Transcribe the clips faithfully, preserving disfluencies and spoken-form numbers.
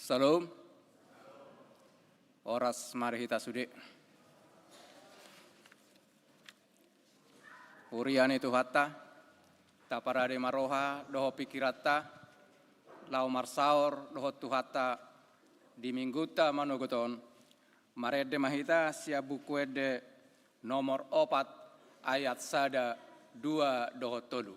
Syalom. Horas ma di hita sude. Huria ni Tuhanta, taparade ma roha dohot pingkiranta laho marsaor dohot Tuhanta di Minggunta manogot on. Marende ma hita sian Buku Ende nomor opat, ayat sada, dua dohot tolu.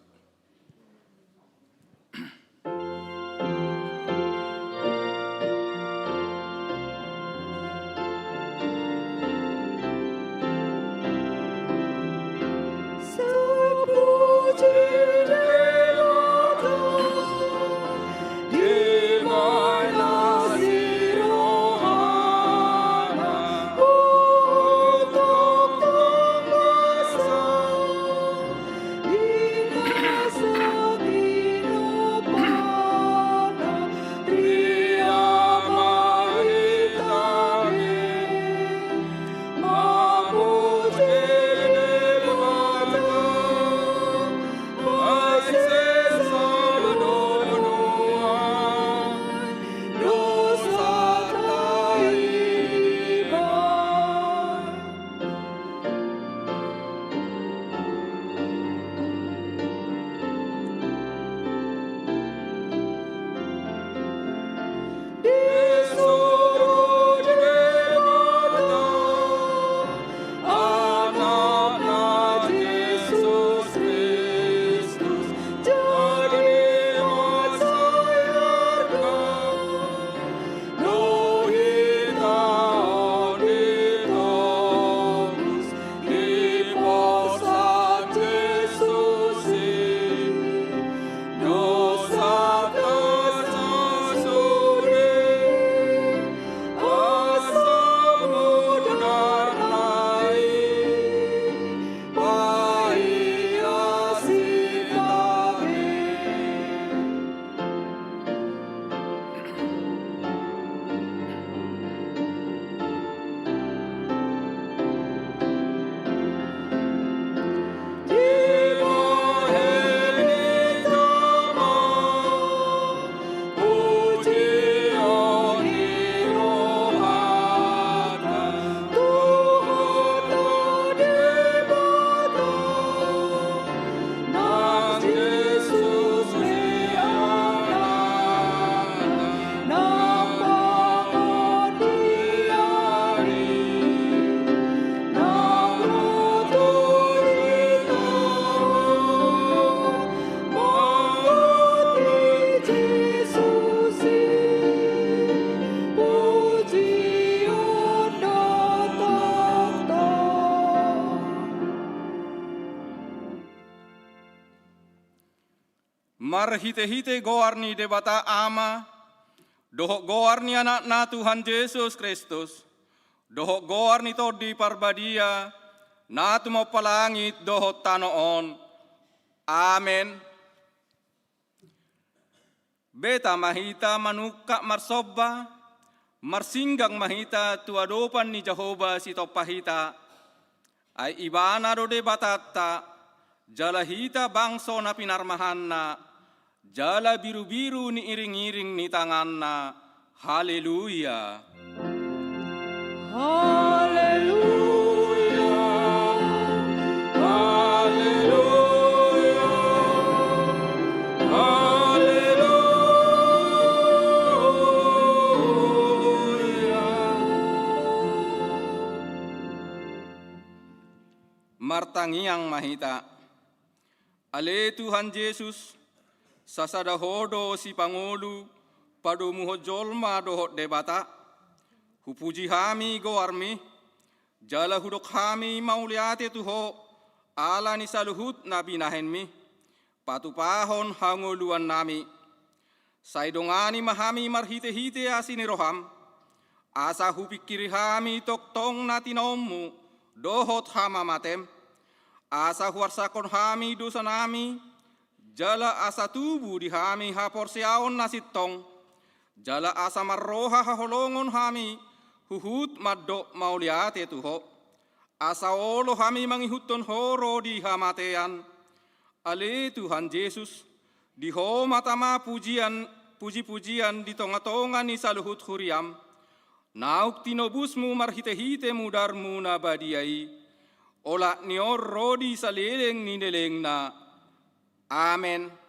Marhite-hite goar ni Debata Ama, dohot goar ni Anakna Tuhan Jesus Kristus, dohot goar ni Tondi Parbadia, na tumompa langit dohot tano on. Amen. Beta ma hita manungkap marsomba, marsinggang ma hita tu adopan ni Jahowa Sitompa hita. Ai Ibana do Debatanta, jala hita bangso na pinarmahanna, jala birubiru ni iring-iring ni tanganna. Haleluya. Haleluya. Haleluya. Haleluya. Martangiang ma hita. Ale Tuhan Jesus, sasada Ho do sipangolu padomuhon jolma dohot Debata. Hupuji hami goarmi, jala hudok hami mauliate tu Ho, ala ni saluhut na binahenmi, patupahon hangoluannami. Sai dongani ma hami marhite-hite asi ni roham, asa hupingkiri hami tongtong na tinaonmu dohot hamamatem, asa huarsakhon hami dosanami, jala asa tubu di hami haporseaon na sintong, jala asa marroha haholongon hami huhut mandok mauliate tu Ho, asa olo hami mangihuthon Ho ro di hamatean. Ale Tuhan Jesus, di Ho ma tama pujian, puji-pujian di tonga-tonga ni saluhut huriam, naung tinobusmu marhite-hite mudarmu na badia i, olat ni on ro di saleleng ni lelengna. Amen.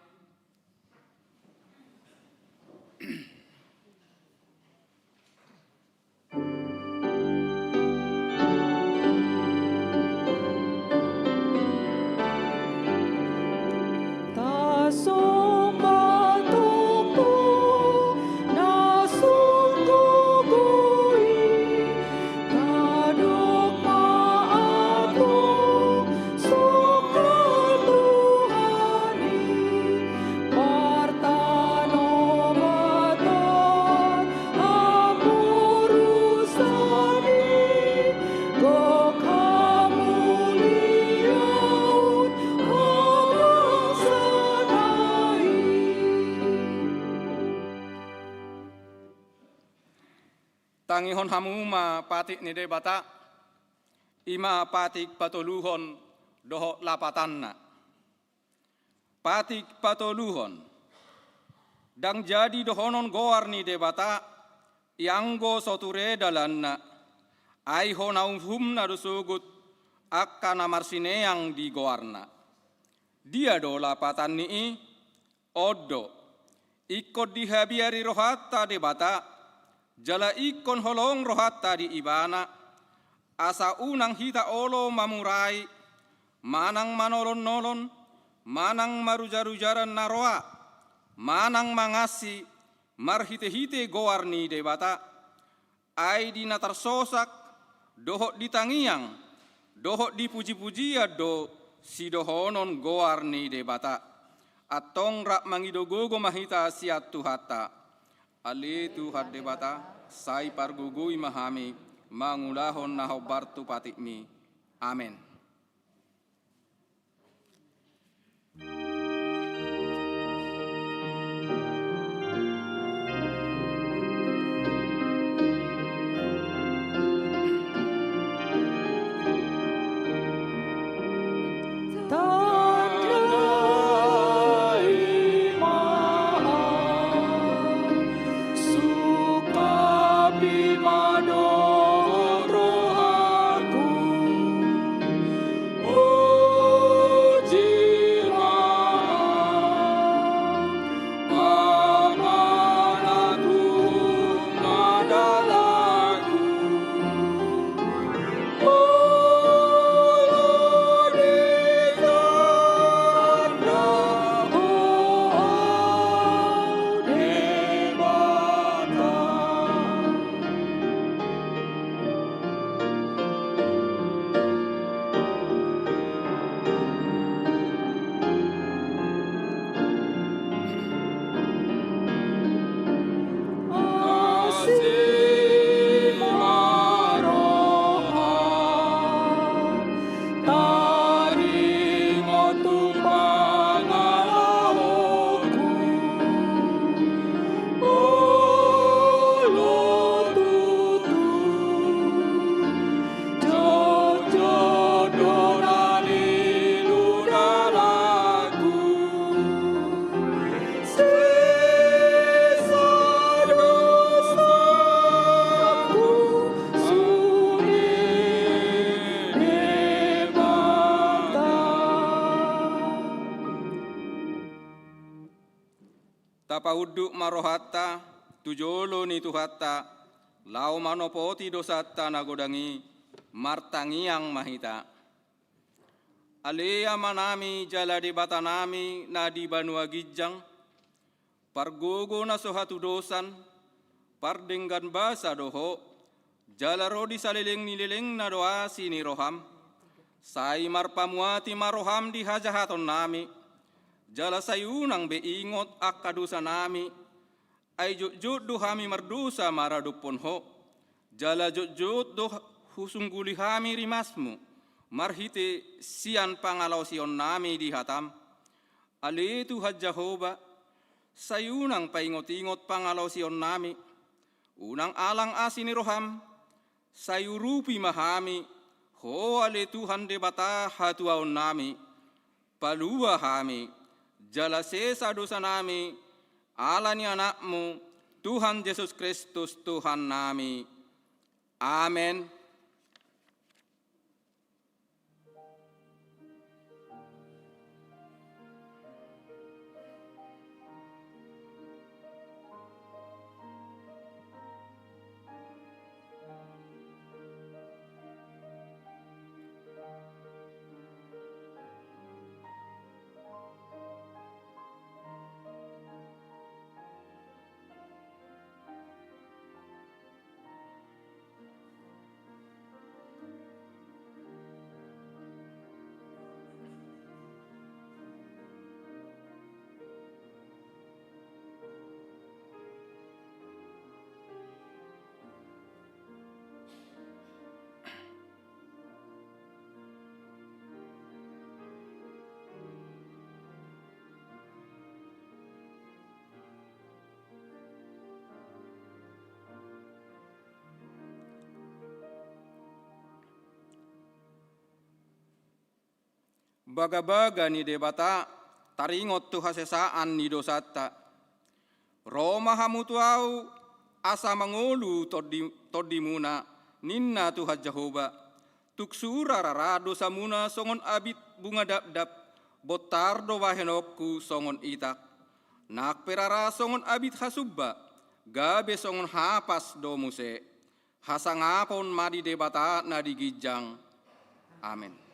Tangihon hamu ma patik ni Debata, i ma patik patoluhon dohot lapatanna. Patik patoluhon. Ndang jadi dohonon goar ni Debata, ianggo so ture dalanna, ai hona uhumna do sogot angka na marsineang di goarna. Dia do lapatan ni i? On do, ingkon dihabiari rohanta Debata, jala ingkon holong rohanta di Ibana, asa unang hita olo mamurai, manang manolon-nolon, manang marujar-ujaran na roa, manang mangansi, marhite-hite goar ni Debata. Ai di na tarsosak, dohot di tangiang, dohot di puji-pujian do sidohonon goar ni Debata. Antong rap mangido gogo ma hita sian Tuhanta. Ale Tuhan Debata, sai pargogoi ma hami, mangulahon na hombar tu patikmi. Amen. Paunduk ma rohanta tu jolo ni Tuhanta, laho manopoti dosanta na godang i. Martangiang ma hita. Ale Amanami jala Debatanami na di banua ginjang, pargogo na so hatudosan, pardenggan basa do Ho, jala ro di saleleng ni lelengna do asi ni roham. Sai marpamuati ma roham di hajahatonnami, jala sai unang be ingot angka dosanami, ai jotjot do hami mardosa maradophon Ho, jala jotjot do husungguli hami rimasmu, marhite sian pangalaosionnami di hatam. Ale Tuhan Jahowa, sai unang paingotingot pangalaosionnami, unang alang asi ni roham, sai urupi ma hami, Ho ale Tuhan Debata hatuaonnami, palua hami, jala sesa dosanami, ala ni Anakmu, Tuhan Jesus Kristus Tuhannami. Amen. Bagabaga ni Debata taringot tu hasesaan ni dosanta. Ro ma hamu tu Ahu asa mangolu tondi, tondimuna, ninna Tuhan Jahowa. Tung sura rara dosamuna songon abit bunga dabdab, bontar do bahenonku songon itak. Nang pe rara songon abit hasumba, gabe songon hapas do muse. Hasangapon ma di Debata na di ginjang. Amen.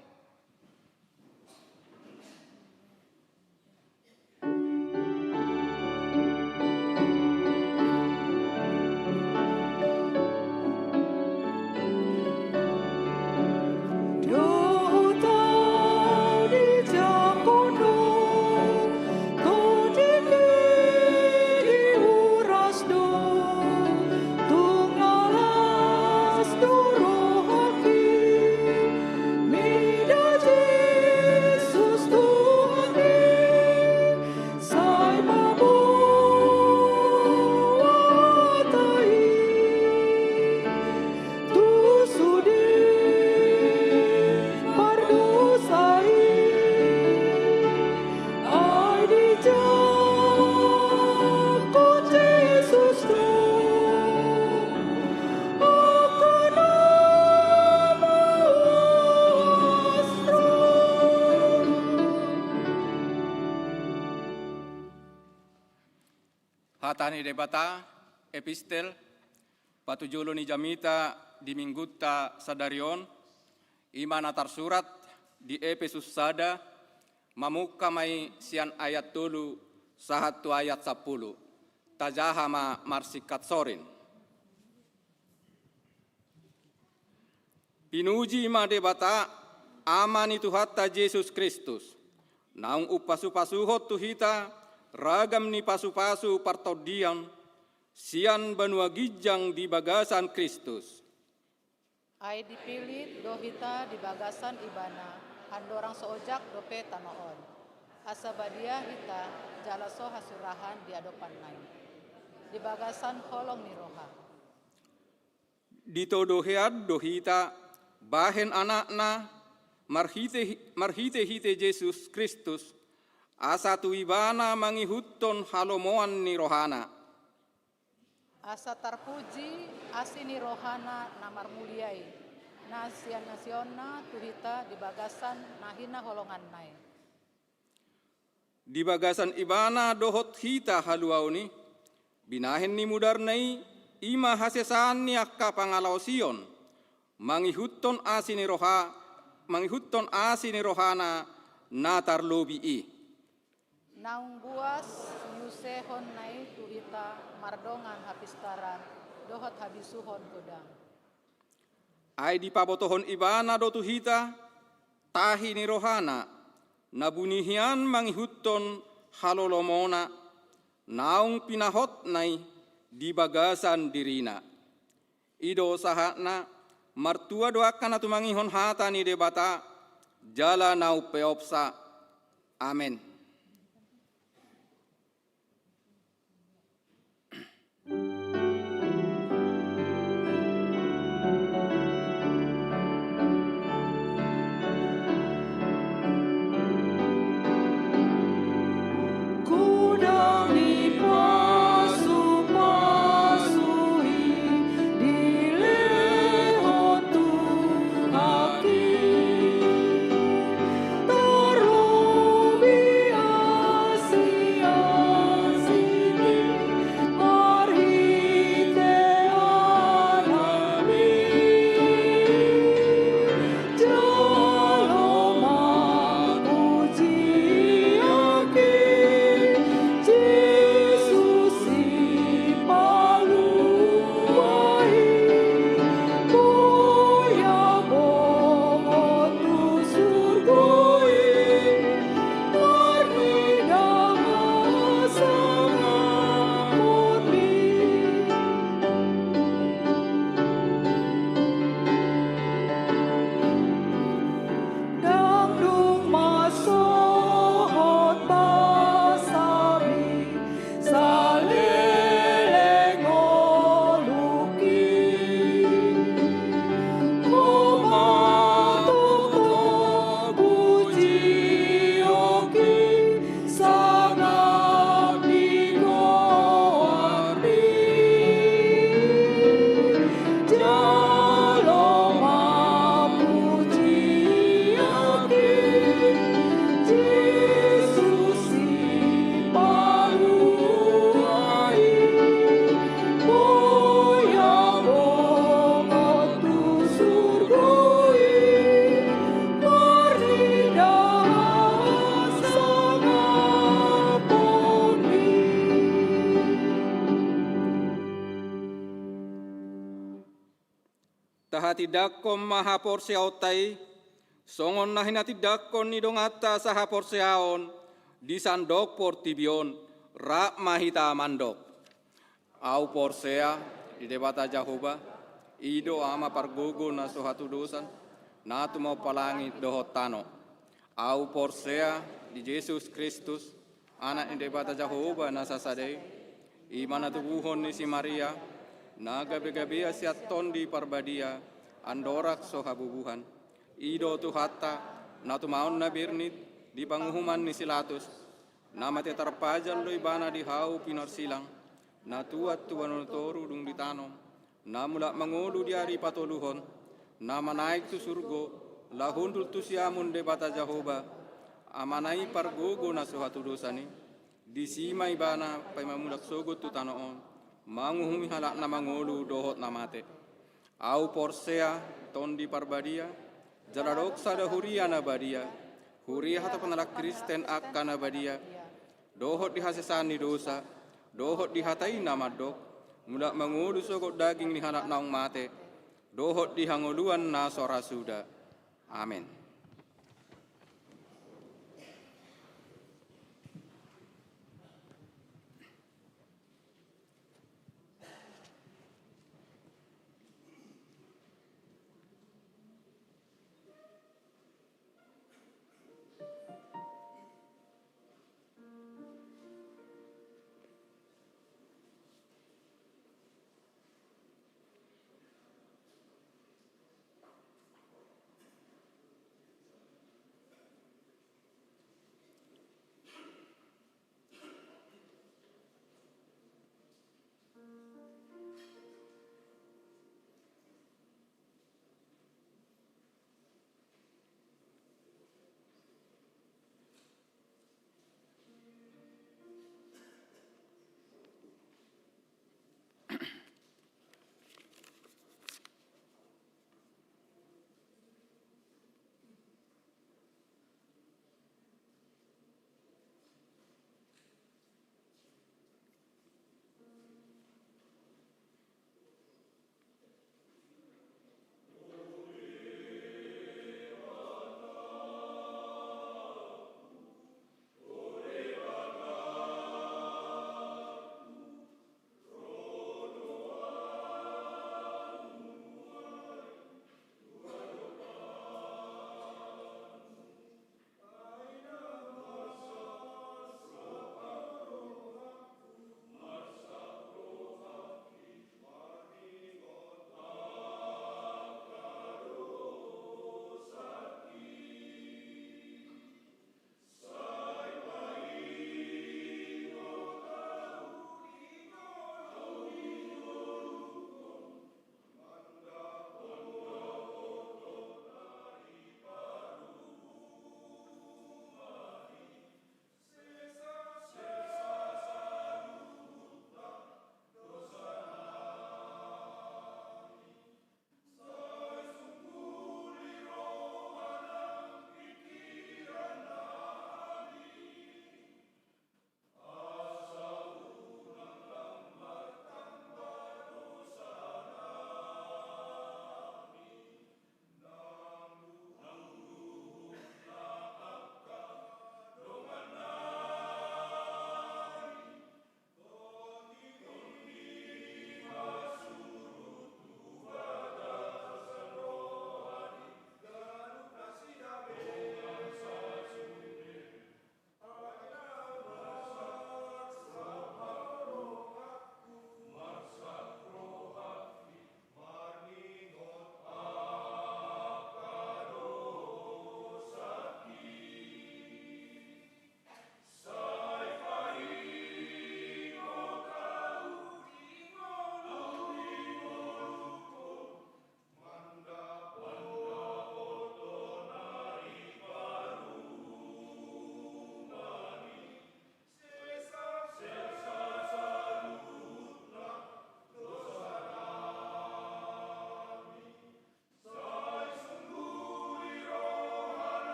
Hata ni Debata, epistel, patujolo ni jamita di minggunta sadari on, i ma na tarsurat di Epesus sada, mamungka ma i sian ayat tolu sahat tu ayat sampulu. Tajaha ma marsingkat sorin. Pinuji ma Debata, Ama ni Tuhanta Jesus Kristus, naung umpasupasuhon tu hita ragam ni pasupasu partondion sian banua ginjang di bagasan Kristus. Ai dipillit do hita di bagasan Ibana, andorang so ojak dope tano on, asa badia hita jala so hasurahan di adopanna i, di bagasan holong ni roha. Ditodohean do hita bahen anakna marhite, marhitehite Jesus Kristus, asa tu Ibana mangihuthon halomoan ni rohana. Asa tarpuji asi ni rohana na marmulia i, na siansionna tu hita di bagasan na hinaholonganna i. Di bagasan Ibana dohot hita haluaon i, binahen ni mudarna i, i ma hasesaan ni angka pangalaosion, mangihuthon asi ni roha, mangihuthon asi ni rohana na tarlobi i. Naung buas niusehonna i tu hita mardongan hapistaran dohot habisuhon godang. Ai dipabotohon Ibana do tu hita tahi ni rohana, na buni hian mangihuthon halolomona, naung pinahotna i di bagasan dirina. I do sahatna, martua do angka na tumangihon hata ni Debata, jala na umpeopsa. Amen. Godang ni pasupasu i dilehon Tuhan i. Tarlobi asi-asi i marhite Anakmi. Jalo ma pujian i Jesus Sipalua i. Boi abongon tu surgo i marnida hasangapon i. Ndang dung mansohot basami saleleng ngolungki. Ho ma tongtong pujionki sangap di goarmi. Jalo ma pujian i Jesus Sipalua i. Boi abongon tu surgo i marnida hasangapon i. Tahatindangkon ma haporseaonta i, songon na hinatindangkon ni donganta sahaporseaon di sandok portibi on, rap ma hita mandok. Ahu porsea di Debata Jahowa, i do Ama pargogo na so hatudosan, na tumompa langit dohot tano. Ahu porsea di Jesus Kristus, Anak ni Debata Jahowa na sasada i, i ma na tubuhon ni si Maria, na gabegabean sian Tondi Parbadia, andorang so habubuhan. I do Tuhanta, na tumaon na bernit di panguhuman ni si Latus, na mate tarpajal do Ibana di hau pinorsilang, na tuat tu banua toru dung ditanom, na mulak mangolu di ari patoluhon, na manaek tu surgo, laho hundul tu siamun Debata Jahowa, Amana i pargogo na so hatudosan i. Disi ma Ibana paima mulak sogot tu tano on, manguhumi halak na mangolu dohot na mate. Ahu porsea Tondi Parbadia, jala adong sada huria na badia, huria hatopan halak Kristen angka na badia, dohot di hasesaan ni dosa, dohot di hata i na mandok, mulak mangolu sogot daging ni halak naung mate, dohot di hangoluan na so ra suda. Amen.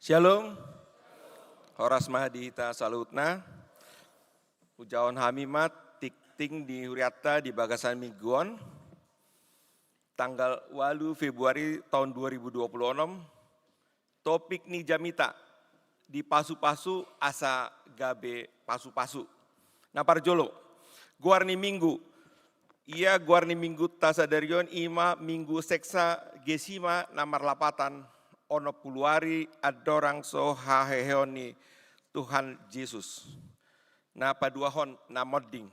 Shalom. Horas ma di hita saluhutna. Hujaha hami ma tingting di hurianta di bagasan minggu on. Tanggal ualu Februari taon dua ribu dua puluh onom. Topik ni jamita: dipasupasu asa gabe pasupasu. Na parjolo, goar ni minggu. Ia goar ni mingguta sadari on i ma Minggu Sexagesima na marlapatan onom pulu ari andorang so haheheon ni Tuhan Jesus. Na paduahon, na monding.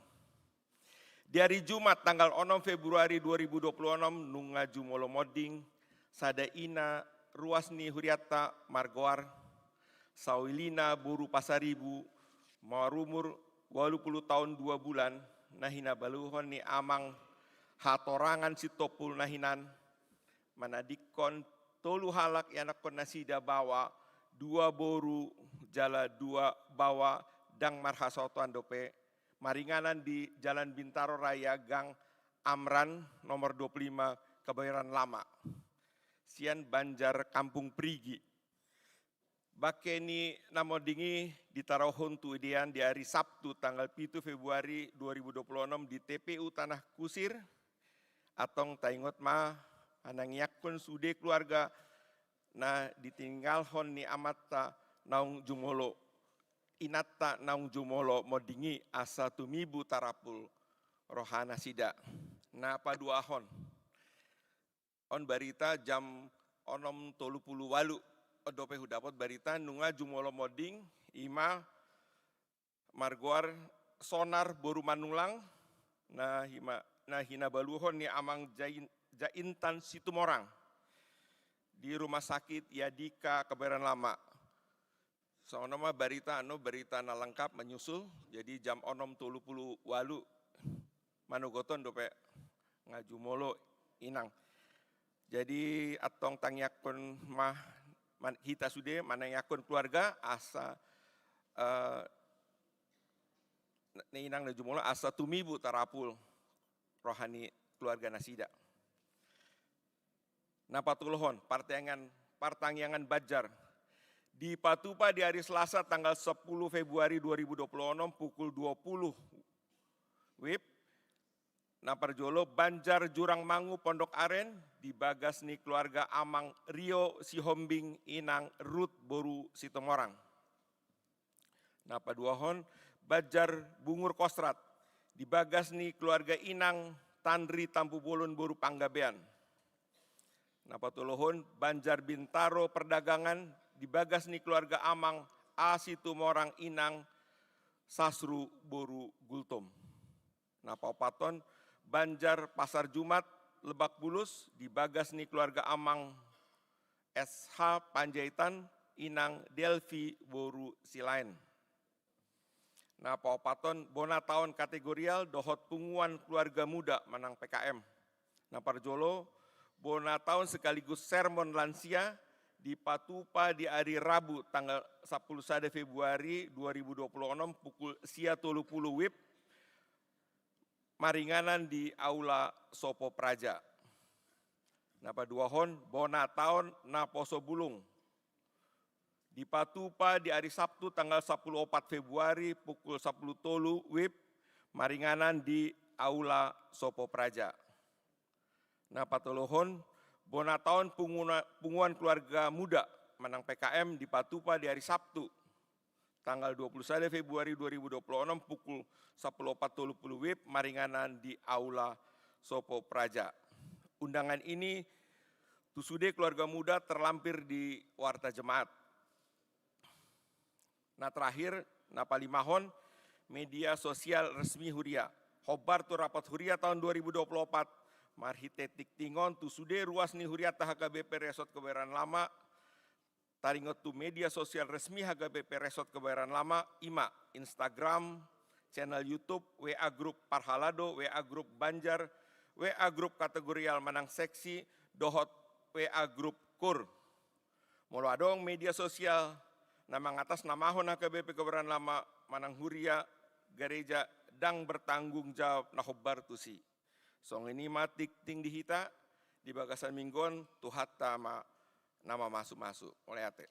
Di ari Jumat tanggal onom Februari dua ribu dua puluh onom nunga jumolo monding sada ina ruas ni hurianta margoar Saulina boru Pasaribu, marumur ualu pulu taon dua bulan, na hinabaluhon ni amang hatorangan Sitompul na hinan, manadingkon tolu halak ianakkon nasida baoa, dua boru jala dua baoa, ndang marhasohotan dope, maringanan di Jalan Bintaro Raya, Gang Amran, nomor dua pulu lima, Kebayoran Lama, sian Banjar Kampung Perigi. Bangke ni na monding i ditaruhon tu idian di ari Sabtu tanggal pitu Februari dua ribu dua puluh onom di T P U Tanah Kusir. Antong taingot ma, manangiangkon sude keluarga na ditinggalhon ni amanta naung jumolo, inanta naung jumolo monding i, asa tumibu tarapul rohanasida. Na paduahon, on barita jam onom tolu pulu ualu, on dope hudapot barita nunga jumolo monding, i ma margoar Sonar boru Manullang, na hima-, na hinabaluhon ni amang Jain-, Jaintan Situmorang di Rumah Sakit Yadika Kebayoran Lama. Songon on ma barita, anu, barita na lengkap menyusul. Jadi jam onom tolu pulu ualu manogot on dope nunga jumolo inang. Jadi antong tangiangkon ma, man-, hita sude manangiangkon keluarga asa, eh, na inang na jumolo asa tumibu tarapul roha ni keluarga nasida. Na patoluhon, partangiangan, partangiangan banjar. Dipatupa di ari Selasa tanggal sepuluh Februari dua ribu dua puluh onom pukul dua puluh wib. Na parjolo, banjar Jurang Mangu, Pondok Aren, di bagas ni keluarga amang Rio Sihombing, inang Rut boru Situmorang. Na paduahon, banjar Bungur Kostrat, di bagas ni keluarga inang Tanri Tampubolon boru Panggabean. Na patoluhon, banjar Bintaro Perdagangan, di bagas ni keluarga amang A Situmorang, inang Sasru boru Gultom. Na paopathon, banjar Pasar Jumat Lebak Bulus, di bagas ni keluarga amang S H Panjaitan, inang Delvi boru Silaen. Na paopathon, bona taon kategorial dohot punguan keluarga muda manang P K M. Na parjolo, bona taon sekaligus sermon lansia, dipatupa di ari Rabu tanggal sampulu sada Februari dua ribu dua puluh onom pukul sia tolu pulu wib, maringanan di Aula Sopo Praja. Na paduahon, bona taon naposo bulung, dipatupa di ari Sabtu tanggal sampulu opat Februari pukul sampulu tolu wib, maringanan di Aula Sopo Praja. Na patoluhon, bona taon punguna-, punguan keluarga muda manang P K M dipatupa di ari Sabtu tanggal dua puluh sada Februari dua ribu dua puluh onom pukul sampulu opat tolu pulu wib, maringanan di Aula Sopo Praja. Undangan ini tu sude keluarga muda terlampir di warta jemaat. Na terakhir, na palimahon, media sosial resmi Huria. Hombar tu rapat Huria taon dua ribu dua puluh opat, marhite tingting on tu sude ruas ni hurianta H K B P Resort Kebayoran Lama, taringot tu media sosial resmi H K B P Resort Kebayoran Lama, i ma Instagram, channel YouTube, W A grup Parhalado, W A grup Banjar, W A grup kategorial manang seksi, dohot W A grup kur. Molo adong media sosial na mangatasnamahon H K B P Kebayoran Lama manang Huria Gareja, ndang bertanggung jawab na hombar tusi. Songon i ma tingting di hita di bagasan minggu on, Tuhanta ma na mamasumasu. Mauliate.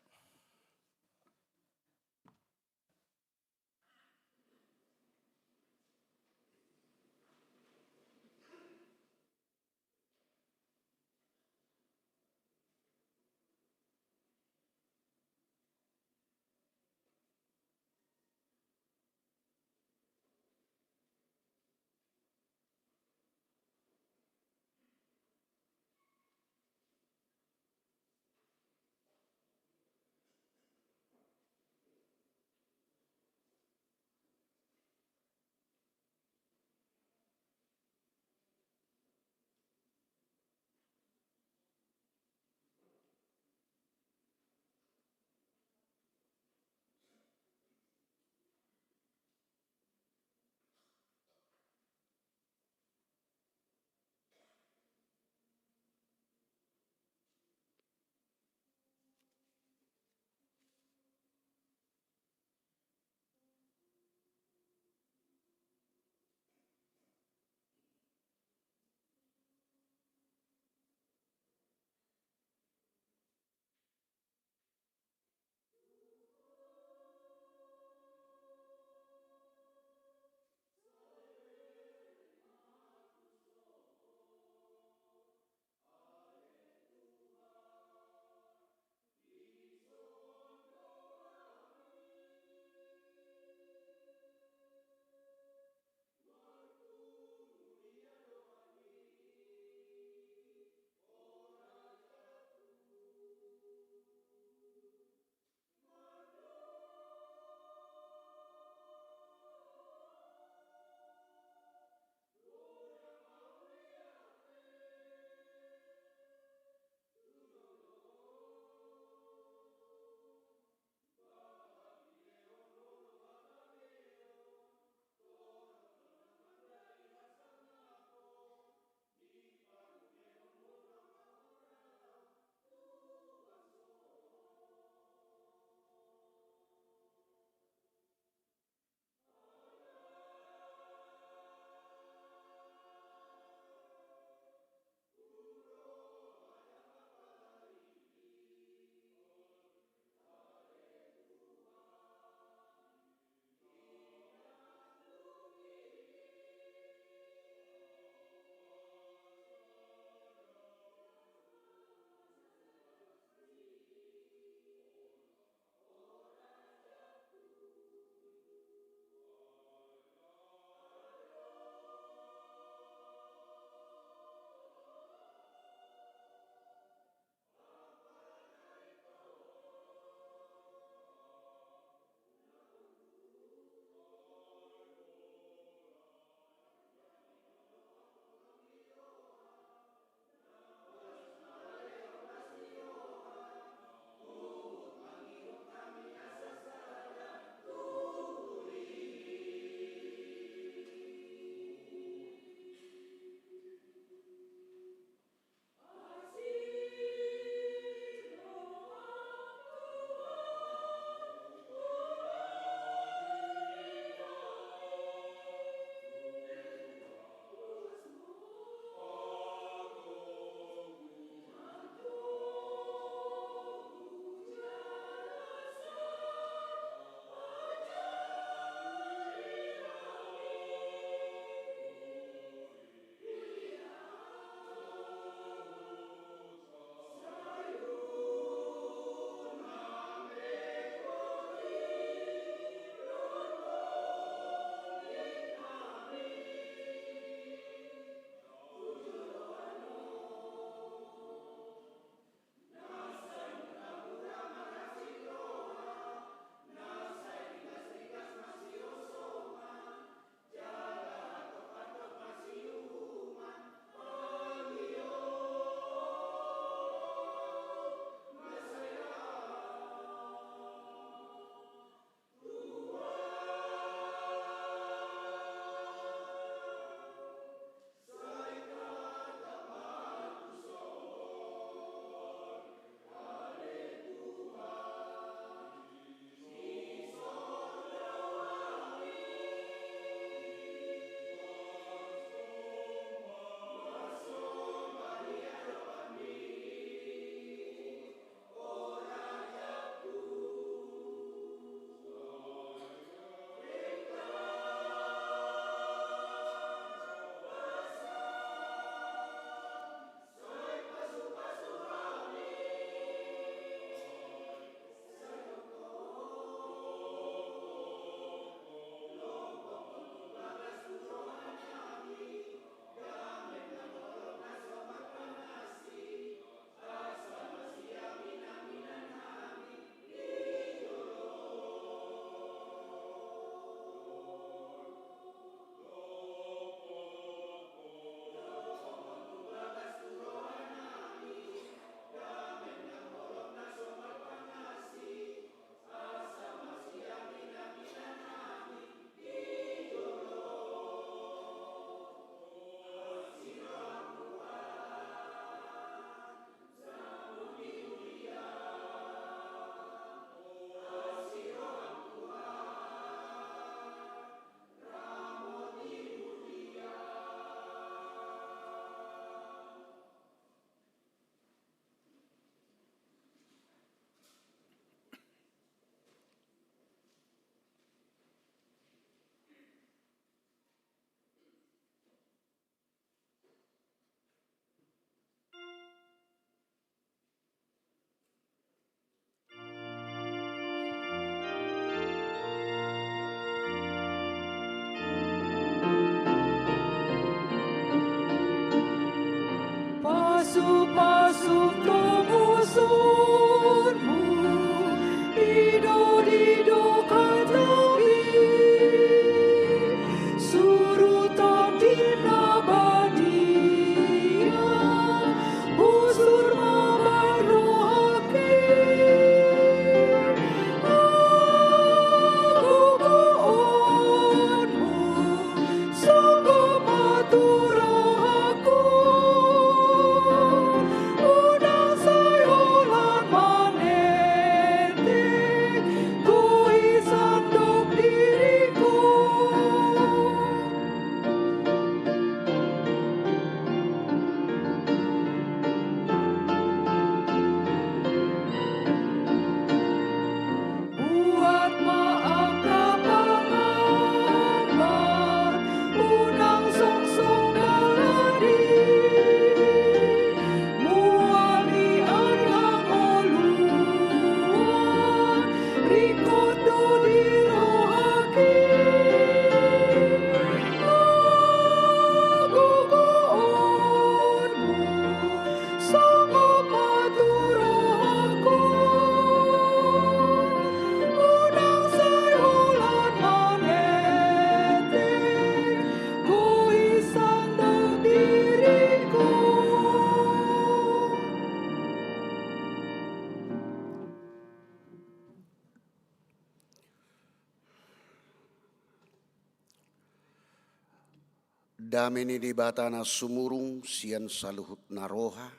Dame ni Debata na sumurung sian saluhut na roha,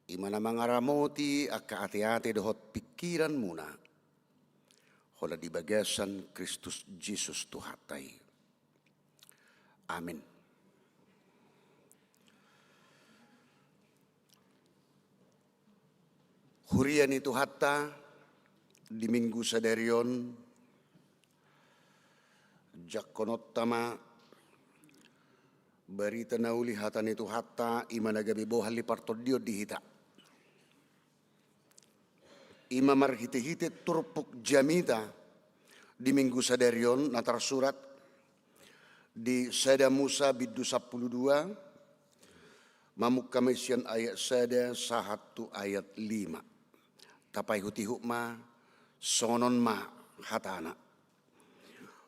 i ma na mangaramoti angka ateate dohot pingkiranmuna, holan di bagasan Kristus Jesus Tuhanta i. Amin. Huria ni Tuhanta, di Minggu sadari on, jangkononta ma barita na uli, hata ni Tuhanta, i ma na gabe bohal ni partondion di hita. I ma marhitehite turpuk jamita di Minggu sadari on na tarsurat di Sada Musa bindu sampulu dua, mamungka ma i sian ayat sada sahat tu ayat lima. Tapaihutihut ma, songon on ma hatana.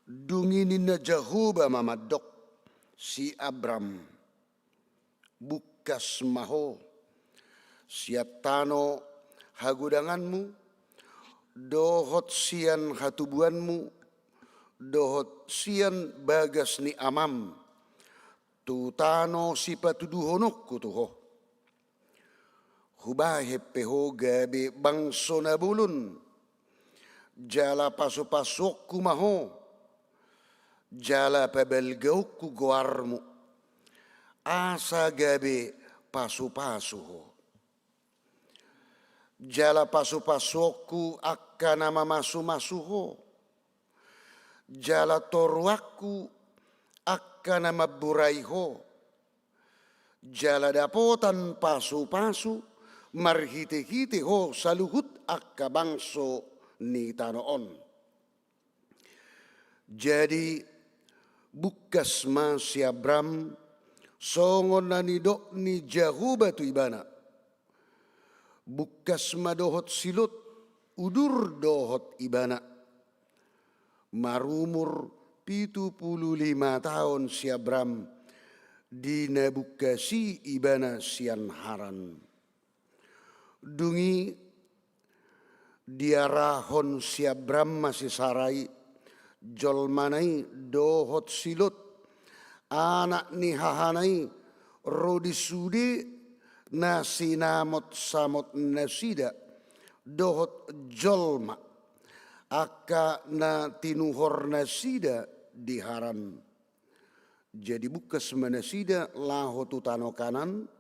Dung i ninna Jahowa ma mandok, si Abram, bungkas ma ho sian tano hagodanganmu, dohot sian hatubuanmu, dohot sian bagas ni amam, tu tano sipatuduhononku tu ho. Hubahen pe ho gabe bangso na bolon, jala pasupasuonku ma ho, jala pabalgaonku goarmu, asa gabe pasupasu ho. Jala pasupasuonku angka na mamasumasu ho, jala toruanku angka na mamburai ho, jala dapotan pasupasu marhitehite ho saluhut angka bangso ni tano on. Jadi, bungkas ma si Abram, songon na nidok ni Jahowa tu ibana. Bungkas ma dohot si Lot, udur dohot ibana. Marumur pitu pulu lima taon si Abram, di na bungkas i ibana sian Haran. Dung i diarahon si Abram ma si Sarai, jolmana i, dohot si Lot, anak ni hahana i, ro di sude na sinamotsamot nasida, dohot jolma angka na tinuhor nasida di Haran. Jadi bungkas ma nasida laho tu tano Kanaan,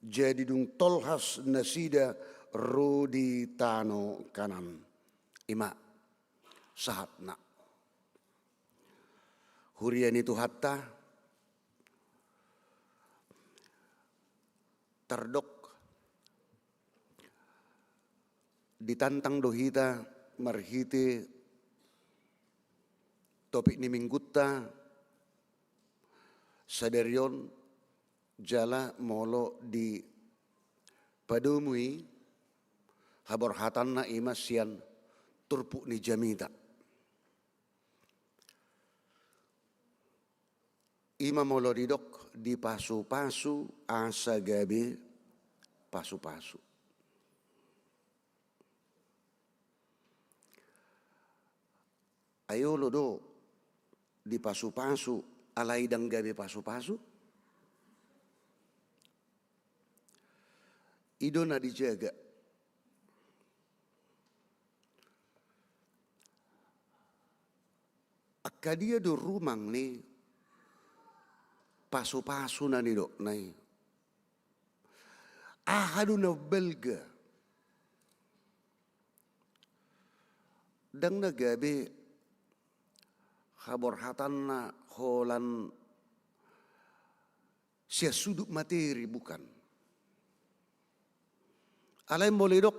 jadi dung tolhas nasida ro di tano Kanaan. I ma sahatna. Huria ni Tuhanta, tardok ditantang do hita marhite topik ni minggunta sadari on, jala molo dipadomu i haborhatanna i ma sian turpuk ni jamita. I ma molo didok dipasupasu asa gabe pasupasu. Ai olo do dipasupasu alai ndang gabe pasupasu? I do na dijaga. Angka dia do rumang ni pasupasu na nidokna i? Aha do na umbalga? Ndang na gabe haborhatanna holan sian sudut materi, bukan. Alai molo didok,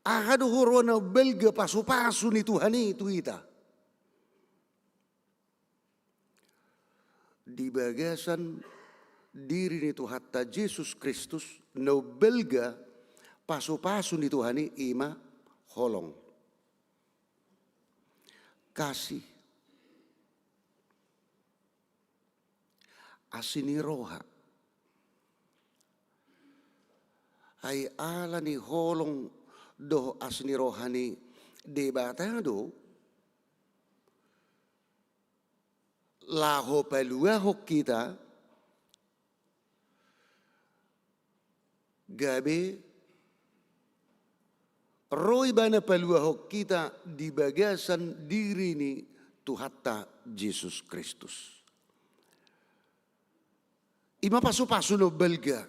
aha do huroa na umbalga pasupasu ni Tuhan i tu hita? Di bagasan diri ni Tuhanta Jesus Kristus, na umbalga pasupasu ni Tuhan i, i ma holong, kasih, asi ni roha. Ai ala ni holong dohot asi ni roha ni Debata do laho paluahon hita, gabe ro ibana paluahon hita di bagasan diri ni Tuhanta Jesus Kristus. I ma pasupasu na balga.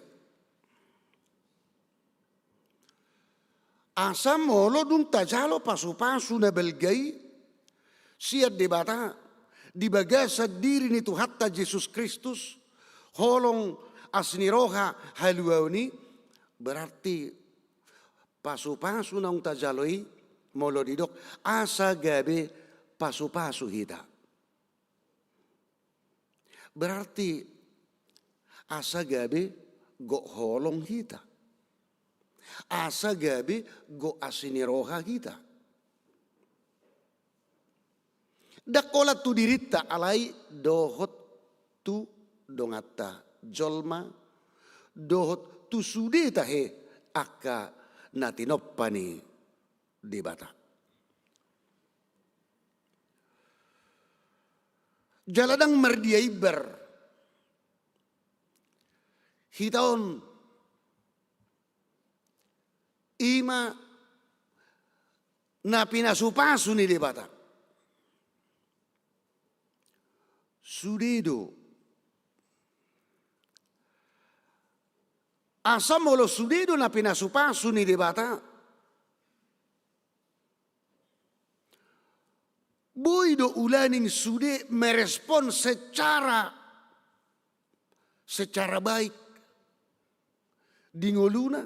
Asa molo dung tajalo pasupasu na balga i sian Debata di bagasan diri ni Tuhanta Jesus Kristus, holong, asi ni roha, haluaon i, berarti pasupasu naung tajalo i, molo didok asa gabe pasupasu hita, berarti asa gabe gok holong hita, asa gabe gok asi ni roha hita. Ndang holan tu dirinta, alai dohot tu donganta jolma, dohot tu sude tahe angka na tinompa ni Debata. Jala ndang mardia imbar hita on, i ma na pinasupasu ni Debata. Sude do. Asa molo sude do na pinasupasu ni Debata, boi do ulaning sude merespon secara, secara baik di ngoluna.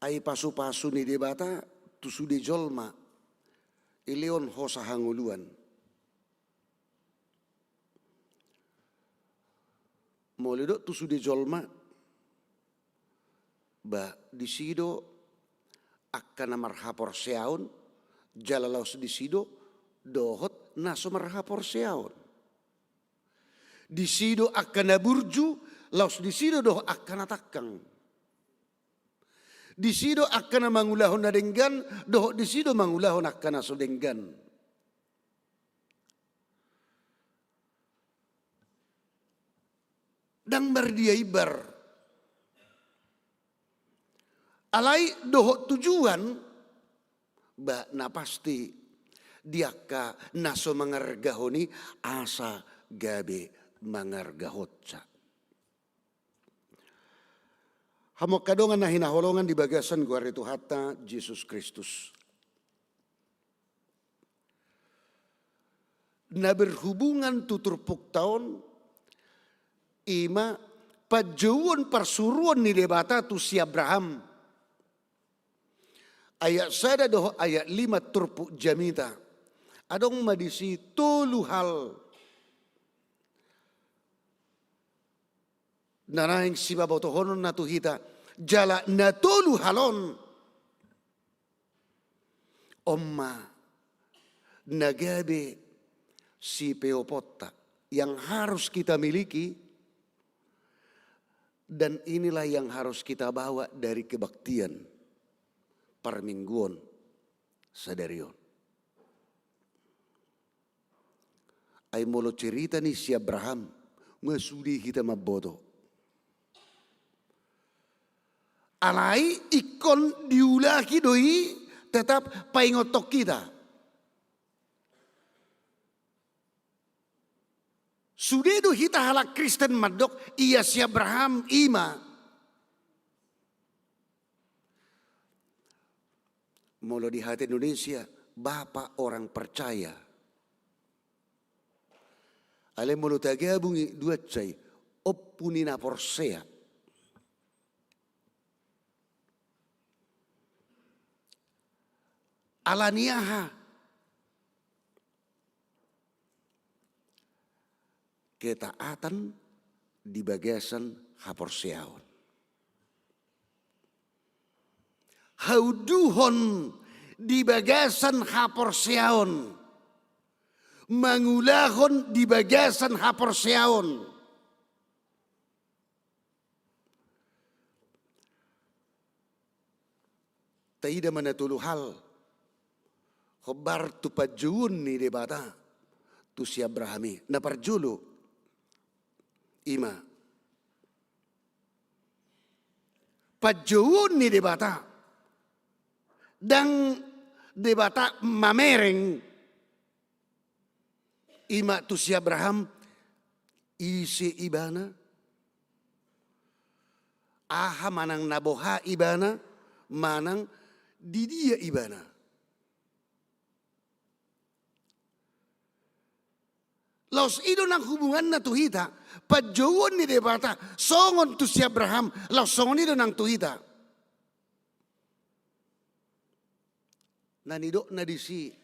Ai pasupasu ni Debata tu sude jolma, dilehon hosa hangoluan. Molo didok tu sude jolma, ba disi do angka na marhaporseaon, jala laos disi do dohot na so marhaporseaon. Disi do angka na burju, laos disi do dohot angka na tangkang. Disi do angka na mangulahon na denggan, dohot disi do mangulahon angka na so denggan. Ndang mardia imbar. Alai dohot tujuan, ba na pasti di angka na so mangargahon i asa gabe mangargahonsa. Hamu angka dongan na hinaholongan di bagasan goar ni Tuhanta Jesus Kristus. Na berhubungan tu turpukta on, i ma panjouon parsuruon ni Debata tu si Abraham. Ayat sada dohot ayat lima turpuk jamita. Adong ma disi tolu hal na naeng sipabotohononna tu hita, jala na tolu hal on, on ma na gabe sipeoponta, yang harus kita miliki, dan inilah yang harus kita bawa dari kebaktian parmingguon sadari on. Ai molo cerita ni si Abraham, nga sude hita mamboto. Alai ingkon diulahi do i, tetap paingothon hita. Sude do hita halak Kristen mandok, ia si Abraham i ma. Molo di hata Indonesia, bapak orang percaya. Alai molo tagabung i dua cai, ompu ni na porsea. Ala ni aha? Ketaatan di bagasan haporseaon. Haunduhon di bagasan haporseaon. Mangulahon di bagasan haporseaon. Taida ma na tolu hal Hombar tu panjouon ni Debata tu si Abraham i. Na parjolo, i ma panjouon ni Debata. Ndang Debata mamereng, i ma tu si Abraham, ise ibana, aha manang na boha ibana, manang di dia ibana. Laos i do nang hubunganna tu hita, panjouon ni Debata songon tu si Abraham, laos songon i do nang tu hita. Na nidokna disi,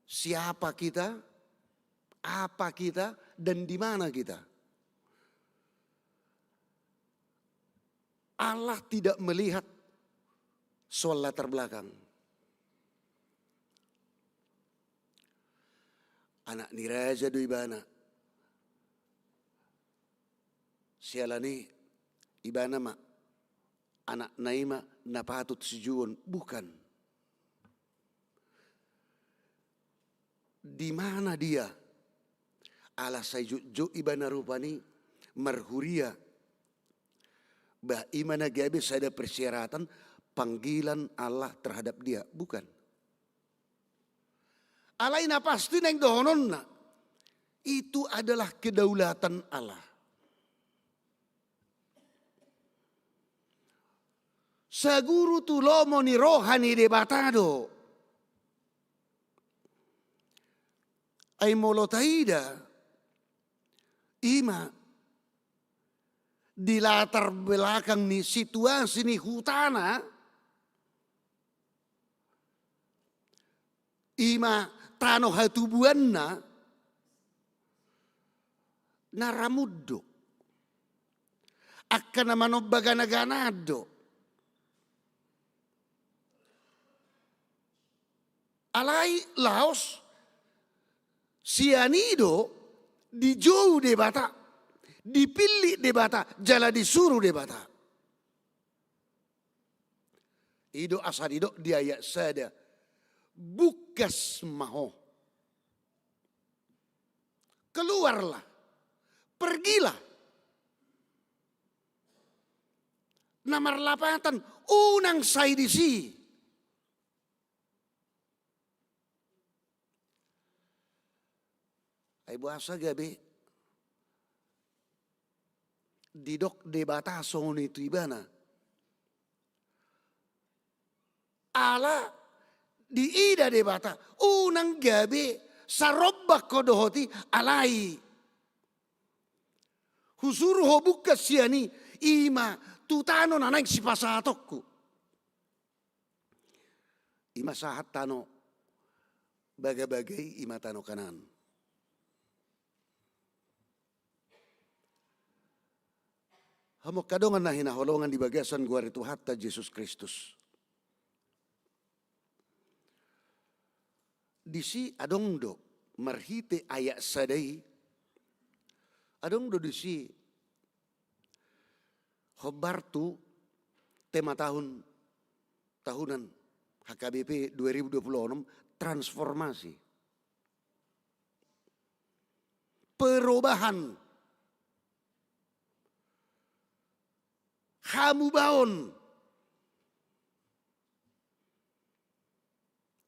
siapa kita, apa kita, dan di mana kita. Allah tidak melihat soal latar belakang. Anak ni raja do ibana. Siala ni ibana ma, anakna i ma na patut sijouon, bukan. Di mana dia? Ala sai jotjot ibana rupani marhuria. Bah, i ma na gabe sada persyaratan panggilan Allah terhadap dia, bukan. Alai na pasti naeng dohononna, itu adalah kedaulatan Allah. Saguru tu lomo ni roha ni Debata do. Ai molo taida, i ma di latar belakang ni situasi ni hutana, i ma tano hatubuanna, na ramun do. Angka na manomba gana-gana do. Alai laos sian i do dijou Debata, dipillit Debata, jala disuru Debata. I do asa didok di ayat sada, bungkas ma ho. Keluarlah, pergilah. Na marlapatan, unang sai disi. Ai boasa gabe didok Debata songon i tu ibana? Ala diida Debata, unang gabe sarombak ho dohot i, alai husuru ho bungkas sian i, i ma tu tano na naeng sipasahatonku. I ma sahat tano bagabaga i, i ma tano Kanaan. Hamu angka dongan na hinaholongan di bagasan goar ni Tuhanta Jesus Kristus. Disi adong do marhite ayat sada i, adong do disi hombar tu tema tahun, tahunan H K B P dua ribu dua puluh enam, transformasi. Perubahan. Hamubaon.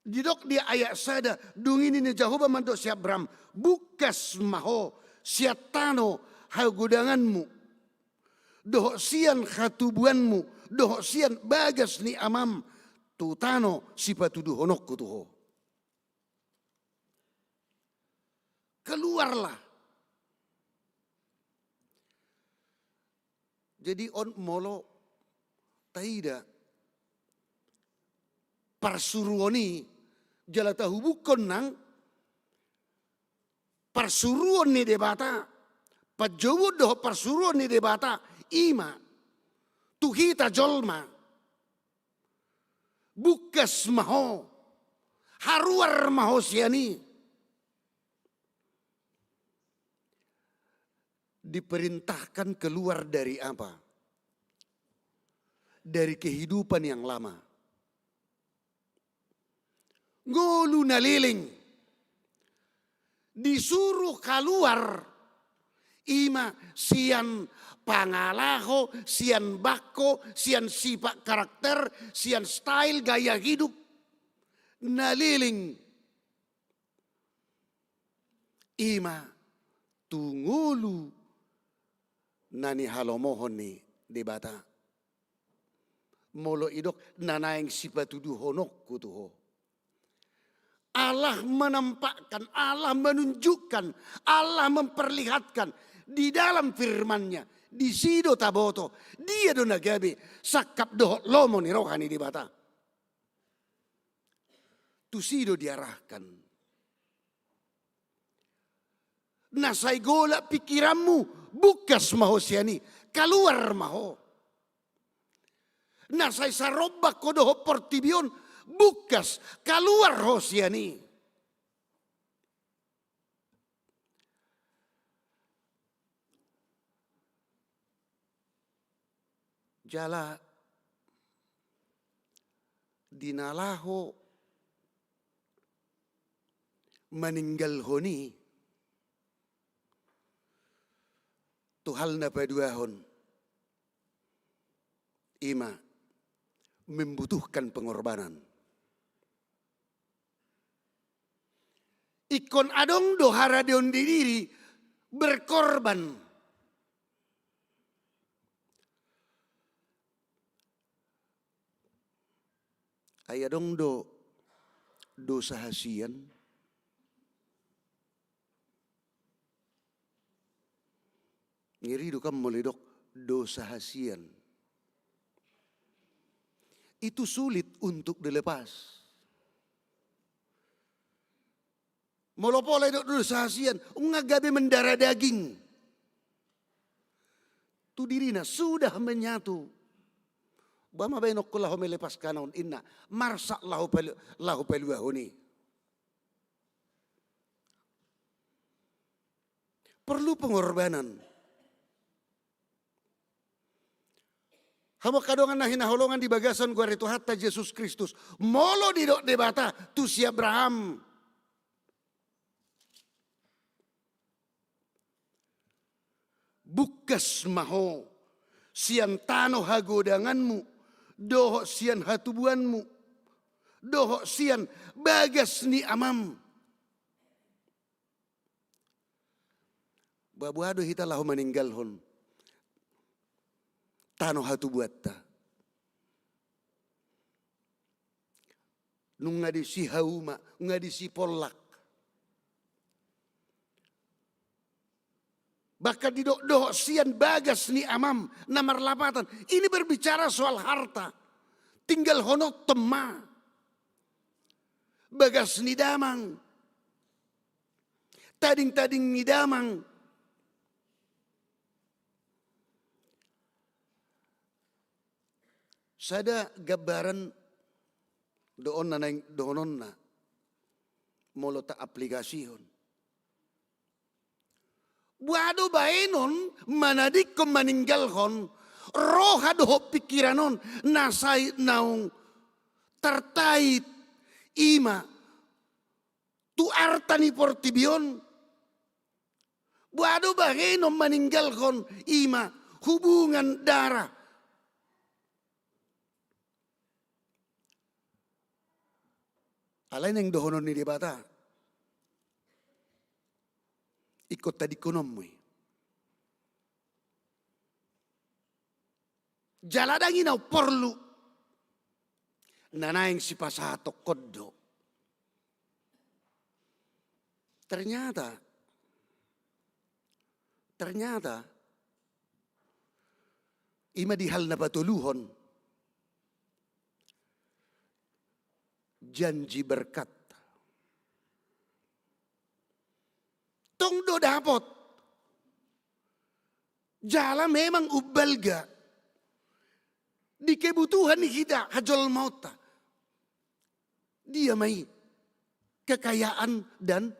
Didok di ayat sada, dung i ninna Jahowa mandok si Abram, bungkas ma ho sian tano hagodanganmu, dohot sian hatubuanmu, dohot sian bagas ni amam, tu tano sipatuduhononku tu ho. Keluarlah. Jadi on molo taida parsuruon i jala tahubungkon nang parsuruon ni Debata, panjouon dohot parsuruon ni Debata, i ma tu hita jolma. Bungkas ma ho, haruar ma ho sian i. Diperintahkan keluar dari apa? Dari kehidupan yang lama. Ngolu na leleng. Disuru kaluar, i ma sian pangalaho, sian bangko, sian sipat karakter, sian style gaya hidup na leleng. I ma tu ngolu na nihalomohon ni Debata. Molo didok na naeng sipatuduhononku tu ho. Allah menampakkan, Allah menunjukkan, Allah memperlihatkan di dalam firman-Nya, disi do taboto, dia do na gabe sangkap dohot lomo ni roha ni Debata. Tusi do diarahkan. Na sai golap pikiranmu, bungkas ma ho sian i, kaluar ma ho. Na sai sarombak ho dohot portibi on, bungkas, kaluar ho sian i. Jala di na laho maninggalhon i, tu hal na paduahon, i ma membutuhkan pengorbanan. Ingkon adong do haradeon ni diri berkorban. Ai adong do dosa hasian. Ngeri do kan molo didok dosa hasian. Itu sulit untuk dilepas. Molo pola didok dosa hasian, nunga gabe mendara daging tu dirina, sudah menyatu. Boha ma baenonku laho melepaskan on, inna, marsak laho palu-, laho paluahon i. Perlu pengorbanan. Hamu angka dongan na hinaholongan di bagasan goar ni Tuhanta Jesus Kristus, molo didok Debata tu si Abraham, bungkas ma ho sian tano hagodanganmu, dohot sian hatubuanmu, dohot sian bagas ni amam. Boha-boha do hita laho maninggalhon tano hatubuanta. Nunga disi hauma, nunga disi pollak. Bahkan didok dohot sian bagas ni amam na marlapatan. Ini berbicara soal harta. Tinggalhononton ma bagas ni damang, tading-tading ni damang. Sada gambaran do on na naeng dohononna molo taaplikasihon. Boha do baenon manadingkon maninggalhon roha dohot pikiran on na sai naung tartait i ma tu arta ni portibi on. Boha do baenon maninggalhon i ma hubungan darah. Alai naeng dohonon ni Debata, ingkon tadingkononmu i. Jala ndang i na umporlu, na naeng sipasahatongkon do. Ternyata, ternyata, i ma di hal na patoluhon, janji berkat. Tong do dapot. Jala memang umbalga di kebutuhan ni hita hajolmaonta. Dia ma i kekayaan dan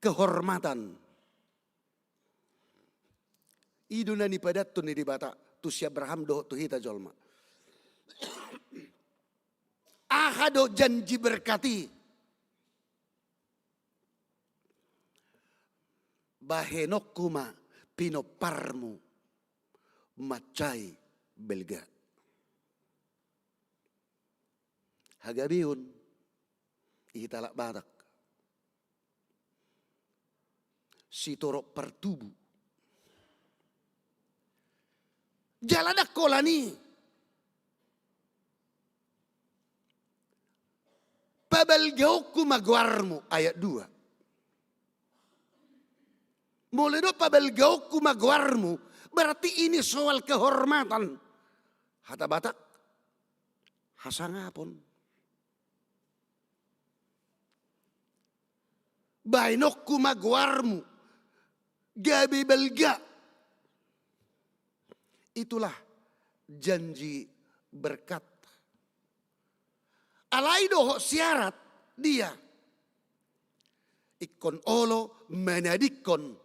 kehormatan. I do na nipadathon ni Debata tu si Abraham dohot tu hita jolma. Aha do janji berkat i? Bahenonku ma pinomparmu mansai balga. Hagabeon i hita halak Batak. Sitorop partubu. Jala ndang holan i. Pabalgaonku ma goarmu, ayat dua. Molo do pabalgaonku ma goarmu, berarti ini soal kehormatan. Hata Batak, hasangapon. Bahenonku ma goarmu, gabe balga. Itulah janji berkat. Alai dohot syarat dia. Ingkon olo manadingkon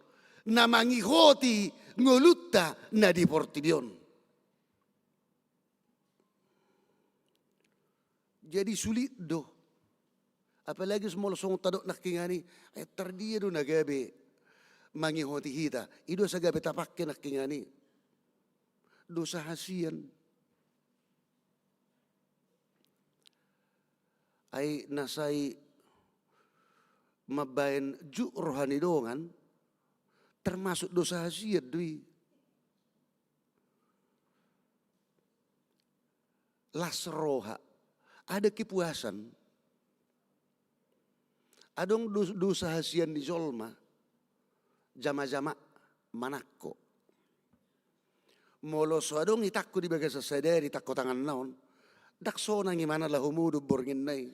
na mangihoti ngolunta na di portibi on. Jadi sulit do. Apalagi molo songon tadok nangkiningan i, eh, tardia do na gabe mangihoti hita. I do asa gabe tapangke nangkiningan i. Dosa hasian. Ai na sai mambaen juk roha ni dongan, termasuk dosa hasian do i. Las roha, ada kepuasan. Adong dos-, dosa hasian ni jolma, jama-jama manangko. Molo so adong itangko di bagasan sadari, tangko tanganna on, ndang sonang ibana laho modom bornginna i.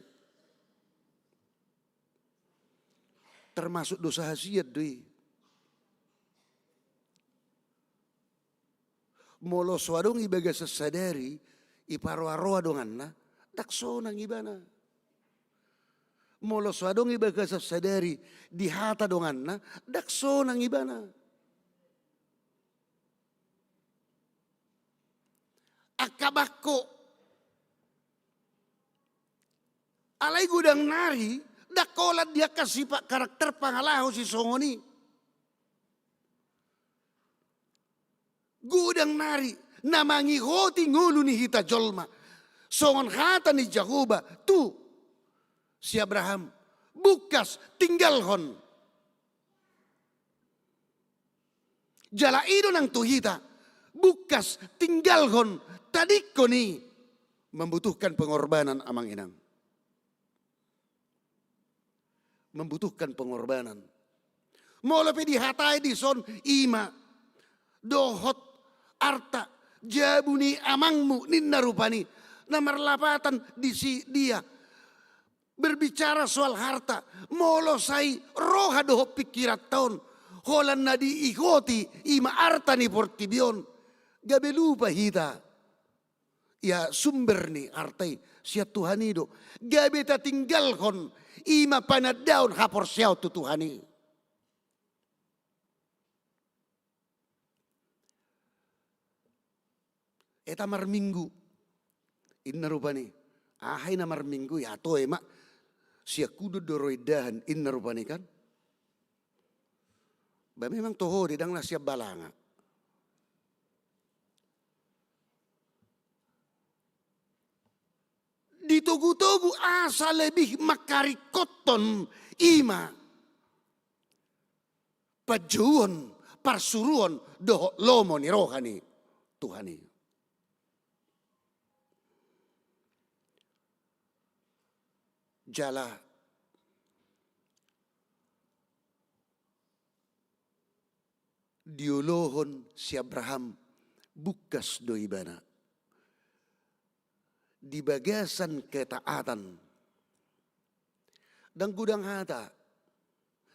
Termasuk dosa hasian do i. Molo so adong i bagasan sadari, iparoa-roa donganna, ndang sonang ibana. Molo so adong i bagasan sadari, dihata donganna, ndang sonang ibana. Angka bangko. Alai godang nari, ndang holan di angka sipat karakter pangalaho sisongon i. Godang nari na mangihoti ngolu ni hita jolma. Songon hata ni Jahowa tu si Abraham, bungkas tinggalhon. Jala i do nang tu hita, bungkas tinggalhon, tadingkon i, membutuhkan pengorbanan, amang inang. Membutuhkan pengorbanan. Molo pe dihatai dison, ima dohot arta, jabu ni amangmu, ninna rupani, na marlapatan di si dia. Berbicara soal harta, molo sai roha dohot pingkiranta on holan na diihoti, ima arta ni portibi on, gabe lupa hita. Ia sumber ni arta i sian Tuhan i do. Gabe tatinggalhon, ima panandaon haporseaon tu Tuhan i. Eta marminggu, inna rupani. Aha i na marminggu, ia toe ma. Sian hudon do ro indahan, inna rupani kan. Ba memang toho di dang na sian balanga. Ditogu-togu asa lebih mangkaringkothon ima panjouon, parsuruon dohot lomo ni roha ni Tuhan i. Jala diolohon si Abraham, bungkas do ibana. Di bagasan ketaatan. Dang godang hata,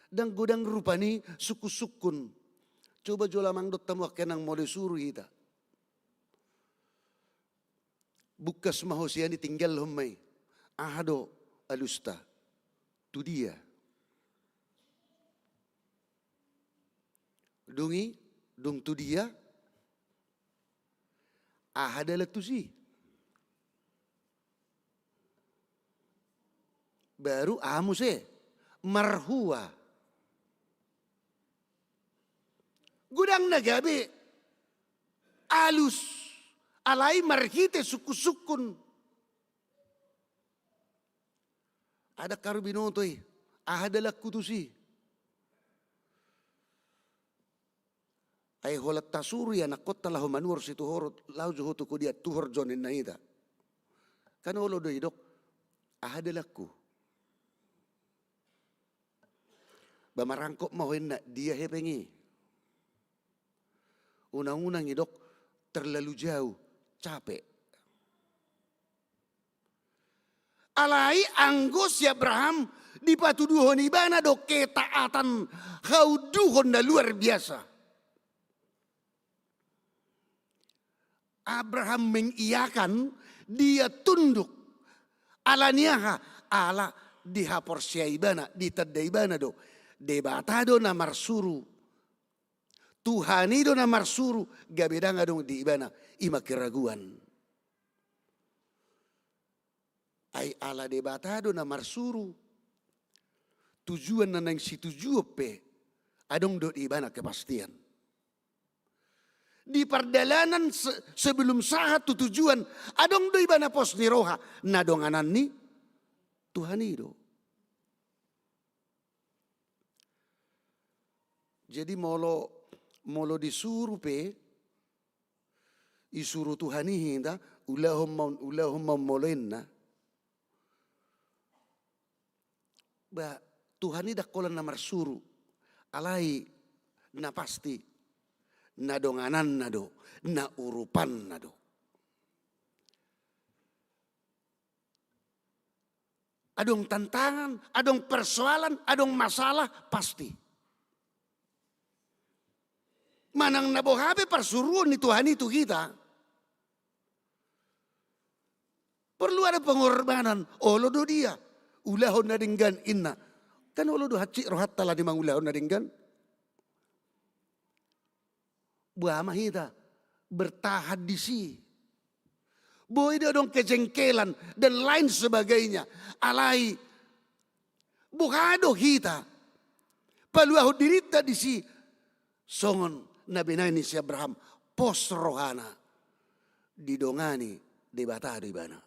dang godang rupani sungkun-sungkun. Coba jolo amang dohot hamu angka inang molo disuru hita. Bungkas ma ho sian i, tinggalhon ma i. Aha do alusta? Tu dia? Dung i, dung tu dia? Aha dalan tusi? Baru aha muse? Marhua. Godang na gabe alus, alai marhite sungkun-sungkun. Adong haru binoto i, aha dalanku tusi? Ai holan tasuru i anakkonta laho manuhor situhorot, laho jo ho tu dia, tuhor jo ninna hita. Kan olo do didok, aha dalanku? Ba marangkop ma ho inna, dia hepeng i. Unang-unang didok terlalu jauh, capek. Alai anggo si Abraham dipatuduhon ibana do ketaatan, haunduhon na luar biasa. Abraham mengiakan, dia tunduk. Ala ni aha? Ala dihaporseai ibana, ditanda ibana do. Debata do na marsuru. Tuhan i do na marsuru, gabe ndang adong di ibana, i ma keraguan. Ai ala Debata do na marsuru, tujuan na naeng situjuon pe, adong do di ibana kepastian. Di pardalanan se-, sebelum sahat tu tujuan, adong do ibana pos ni roha, na donganan ni Tuhan i do. Jadi molo, molo disuru pe, disuru Tuhan i hita, ulahon ma on, ulahon ma on molo inna. Ba, Tuhan i ndang holan na marsuru, alai na pasti, na dongananna do, na urupanna do. Adong tantangan, adong persoalan, adong masalah, pasti. Manang na boha pe parsuruon ni Tuhan i tu hita, porlu ada pengorbanan, olo do dia, ulahon na denggan inna. Kan olo do hansit rohanta ala ni mangulahon na denggan. Boha ma hita, bertahan disi. Boi do adong kejengkelan dan lain sebagainya. Alai boha do hita paluahon dirinta disi, songon na binahen ni si Abraham, pos rohana, didongani Debata do ibana.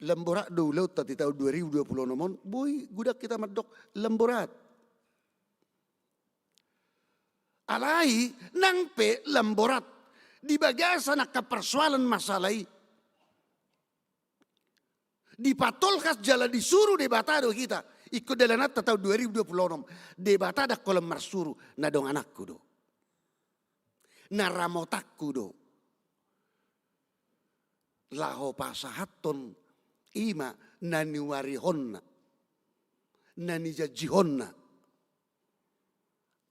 Lam borat do ulaonta di tahun dua ribu dua puluh enam on, boi godang hita mandok lam borat. Alai nang pe lam borat, di bagasan angka persoalan masalah i, dipatolhas jala disuru Debata do hita. Ingkon dalananta tahun dua ribu dua puluh enam, Debata ndang holan marsuru, na dongananku do, na ramotanku do, laho pasahathon i ma na niuarihonna, na nijanjihonna,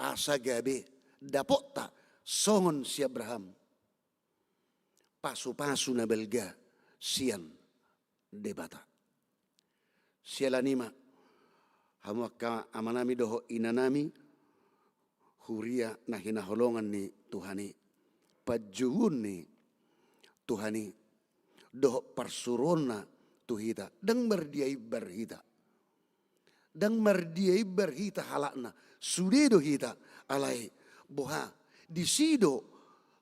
asa gabe dapotta songon si Abraham, pasupasu na balga sian Debata. Siala ni i ma, hamu angka amanami dohot inanami, huria na hinaholongan ni Tuhan i, panjouon ni Tuhan i dohot parsuruonna tu hita, ndang mardia imbar hita. Ndang mardia imbar hita halakna, sude do hita, alai boha, disi do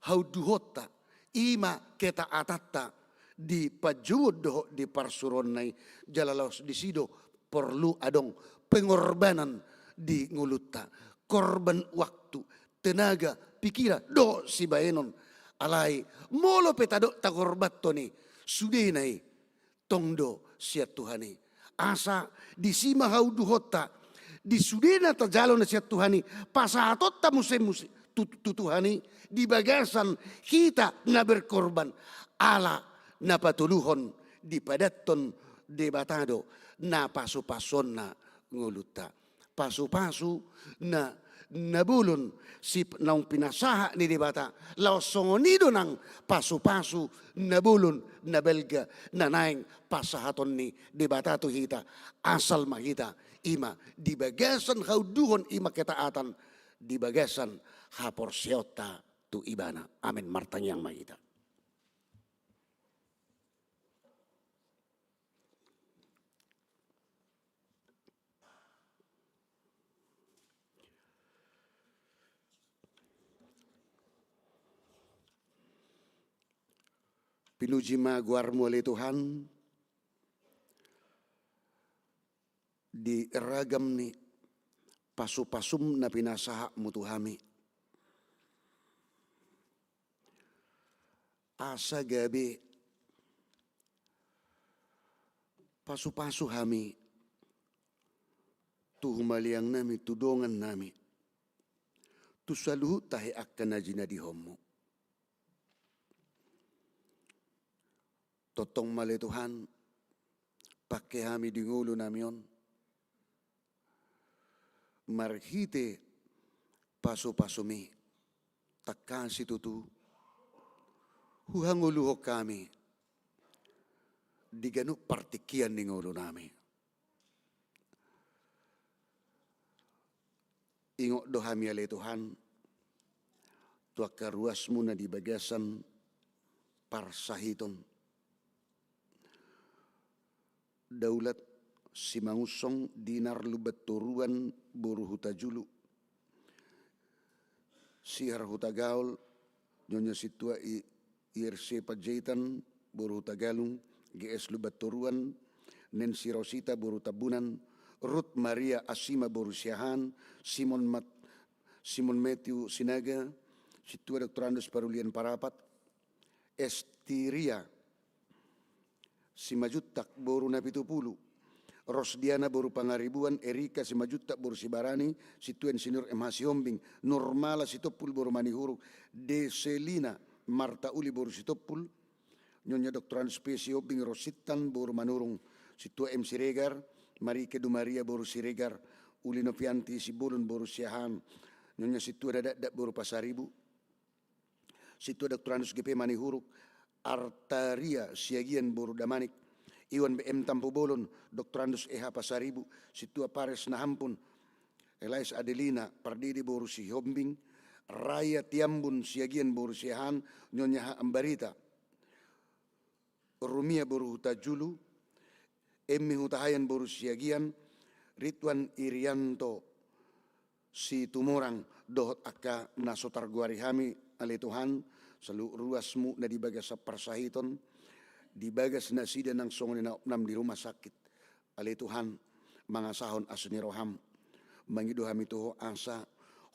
haunduhonta, i ma ketaatanta di panjouon dohot di parsuruonna i, jala laos disi do porlu adong pengorbanan di ngolunta, korban waktu, tenaga, pikiran dohot sibahenon. Alai molo pe tadok tagorbanhon i, sudena i tong do sian Tuhan i. Asa disi ma haunduhonta, di sudena tajalo na sian Tuhan i, pasahatonta muse, muse tu, tu Tuhan i, di bagasan hita na berkorban, ala na patoluhon dipadathon Debata do na pasupasuonna ngolunta. Pasupasu na, na bolon, sip-, naung pinasahat ni Debata, laos songon i do nang pasupasu na bolon, na balga, na naeng pasahaton ni Debata tu hita, asal ma hita, i ma di bagasan haunduhon, i ma ketaatan, di bagasan haporseaonta tu Ibana. Amen. Martangiang ma hita. Pinuji ma goarmu ale Tuhan, di ragam ni pasupasum na pinasahatmu tu hami. Asa gabe pasupasu hami tu humaliang nami, tu dongan nami, tu saluhut tahe angka na jinadihonmu. Tongtong ma ale Tuhan, pangke hami di ngolu nami on, marhite pasupasumi, tangkas situtu huhangoluhon hami di ganup partingkian ni ngolu nami. Ingot do hami ale Tuhan, tu angka ruasmu na di bagasan parsahiton. Daulat Simangunsong Dinar Lumbantoruan boru Hutajulu, Sihar Hutagaol, Nyonya Sintua I-, I R C Panjaitan boru Hutagalung, G S Lumbantoruan, Nensi Rosita boru Tambunan, Ruth Maria Asima boru Siahaan, Simon Mat-, Simon Matthew Sinaga, Sintua Doktorandus Parulian Parapat, Estiria Simanjuntak boru Napitupulu, Rosdiana boru Pangaribuan, Erika Simanjuntak boru Sibarani, Sintua Insinyur M H Sihombing, Nurmala Sitompul boru Manihuruk, Deselina Marta Uli boru Sitompul, Nyonya Doktorandus P Sihombing Rositan boru Manurung, Sintua M Siregar, Marike Dumaria boru Siregar, Uli Novianti Sibolon boru Siahaan, Nyonya Sintua Dadakdak boru Pasaribu, Sintua Doktorandus G P Manihuruk, Artaria Siagian boru Damanik, Iwan B M Tampubolon, Doktorandus E H Pasaribu, Sintua Pares Nahampun, Elais Adelina Pardede boru Sihombing, Raya Tiambun Siagian boru Siahaan, Nyonya H Ambarita Rumia boru Hutajulu, Emmi Hutahayan boru Siagian, Ridwan Irianto Situmorang, dohot angka na so targoari hami ale Tuhan, saluhut ruasmu na di bagasan parsahiton, di bagas nasida nang songon i na opnam di rumah sakit. Ale Tuhan, mangasahon asi ni roham, mangido hami tu Ho asa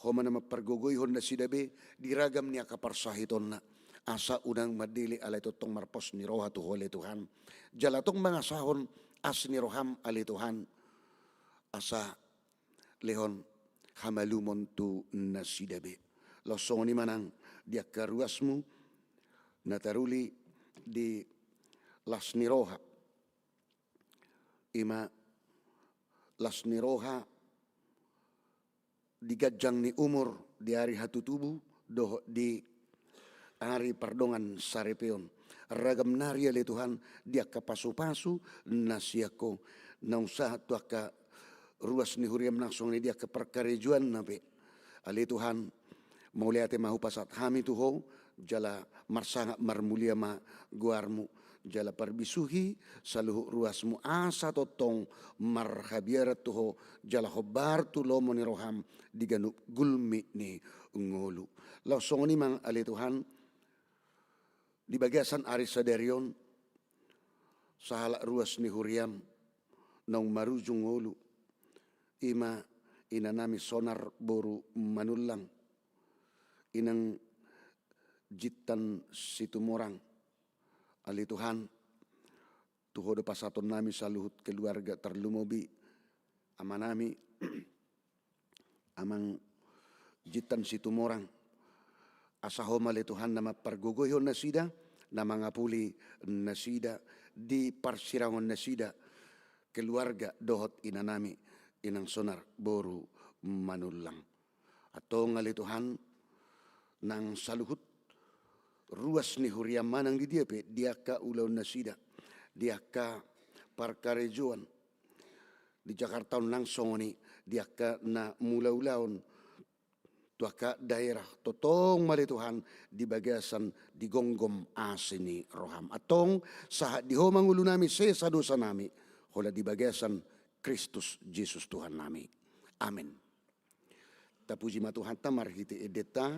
Ho ma na mampargogoihon nasida be di ragam ni angka parsahitonna, asa unang mandele alai tongtong marpos ni roha tu Ho ale Tuhan. Jala tong mangasahon asi ni roham ale Tuhan, asa lehon hamalumon tu nasida be. Laos songon i ma nang di angka ruasmu na taruli di las ni roha. I ma las ni roha di ganjang ni umur, di ari hatutubu, dohot di ari pardongansaripeon. Ragam nari ale Tuhan, di angka pasupasu na sian Ho, naung sahat tu angka ruas ni huriam nang songon i di angka parkarejoanna pe. Ale Tuhan, mauliate ma hupasahat hami tu Ho, jala marsangap marmulia ma goarmu, jala parbisuhi saluhut ruasmu asa tongtong marhabiaran tu Ho, jala hombar tu lomo ni roham di ganup gulmit ni ngolu. Laos songon i ma nang ale Tuhan, di bagasan ari sadari on, sahalak ruas ni huriam naung marujung ngolu, i ma inanami Sonar boru Manullang, inang Jintan Situmorang. Ale Tuhan, tu Ho do pasahatonnami saluhut keluarga, tarlumobi amanami, Amang Jintan Situmorang. Asa Ho ma ale Tuhan na mampargogoihon nasida, na mangapuli nasida di parsirangon nasida, keluarga dohot inanami, inang Sonar boru Manullang. Antong ale Tuhan, nang saluhut ruas ni huriam manang di dia pe, di angka ulaon nasida, di angka parkarejoan, di Jakarta on nang songon i, di angka na mangula ulaon tu angka daerah, tongtong ma ale Tuhan di bagasan digomgom asi ni roham. Antong sahat di Ho ma ngolunami, sesa dosanami, holan di bagasan Kristus Jesus Tuhannami. Amen. Tapuji ma Tuhanta marhite endenta,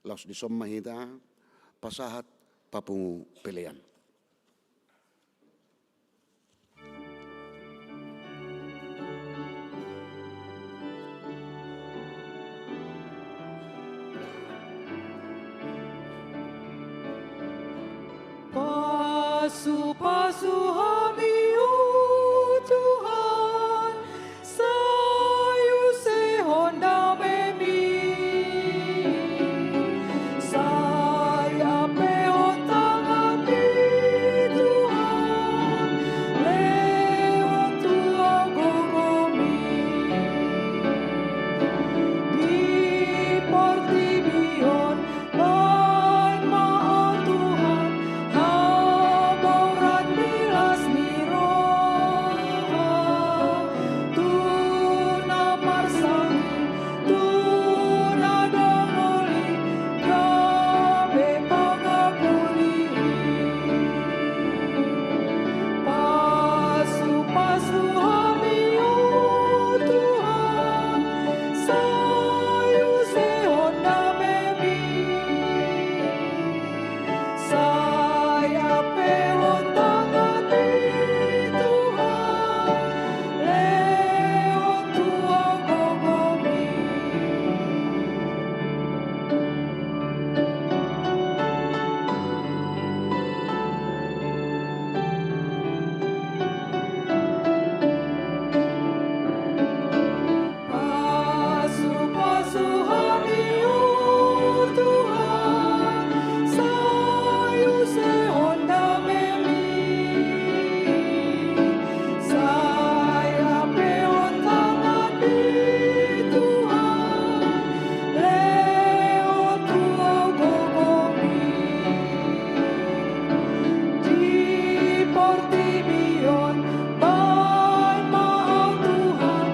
laos dison ma hita pasahat papungu pelean. Pasupasu hami, o Tuhan, sai usehon damemi. Sai apehon tanganmi, Tuhan, lehon tu au gogomi. Di portibi on, baen ma, o Tuhan, haboran ni las ni roha, tu na marsangi, tu na dongoli, gabe pangapuli. Pasupasu hami, o Tuhan, sai usehon damemi. Sai apehon tanganmi, Tuhan, lehon tu au gogomi. Pasupasu hami, o Tuhan, sai usehon damemi. Sai apehon tanganmi, Tuhan, lehon tu au gogomi. Di portibi on, baen ma au, Tuhan,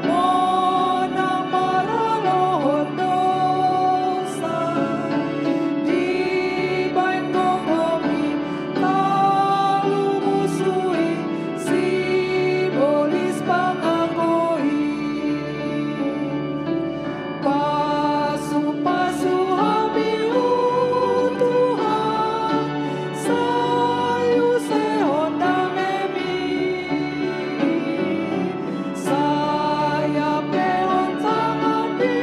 monang maralohon dosa. Dibaen gogomi talu musu i, sibolis pangago i. Pasupasu hami, o Tuhan, sai usehon damemi. Sai apehon tanganmi,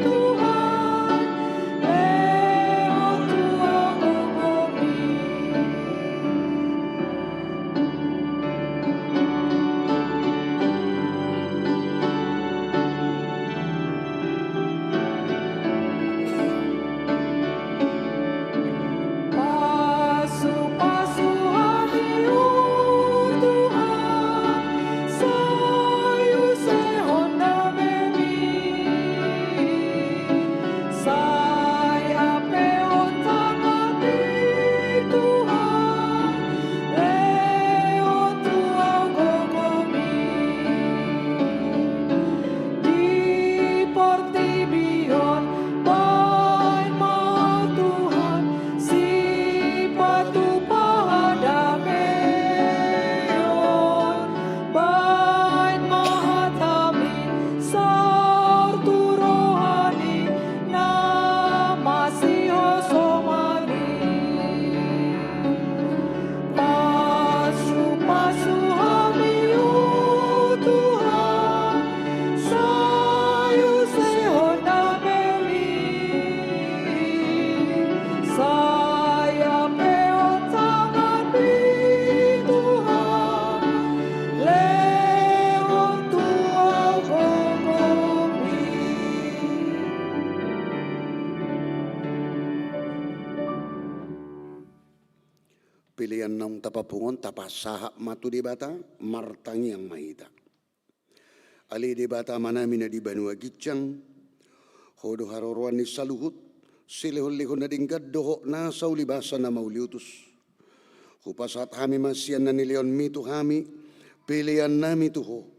Tuhan, lehon tu au gogomi. Pasupasu hami, o Tuhan, sai usehon damemi. Sai apehon tanganmi, Tuhan, lehon tu au gogomi. Di portibi on, baen ma, Tuhan, sipatu pahadameon. Baen ma hatami saur tu roha ni na masihosomani. Pasupasu hami, o Tuhan, sai usehon damemi. Sai apehon tanganmi, Tuhan, lehon tu au gogomi. Pelean naung tapapungu on, tapasahat ma tu Debata, martangiang ma hita. Ale Debata Amanami na di banua ginjang, Ho do haroroan ni saluhut silehonlehon na denggan dohot nasa ulibasa na mauliutus. Hupasahat hami ma sian na nilehonmi tu hami peleannami tu Ho.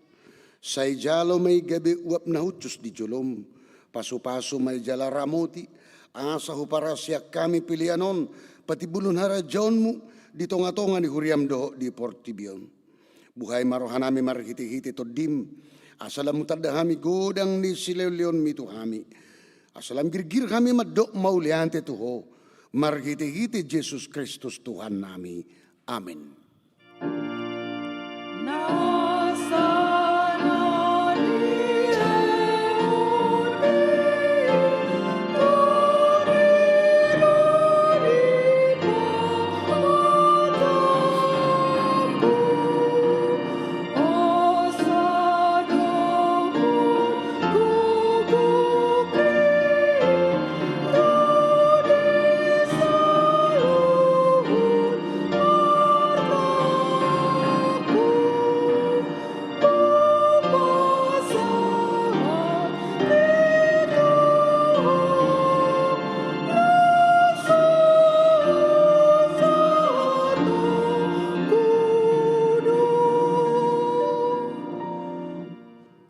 Sai jalo ma i gabe uap na hushus di jolom. Pasupasu ma i jala ramoti, asa huparaseang hami pelean on patimbulhon harajaonmu di tongatonga ni huriam dohot di portibi on. Buhai ma rohanami marhitehite Tondim, asa lam hutanda hami godang ni silehonlehonmi tu hami. Asa lam girgir hami mandok mauliate tu Ho, Marhitehite Jesus Kristus Tuhannami. Amen.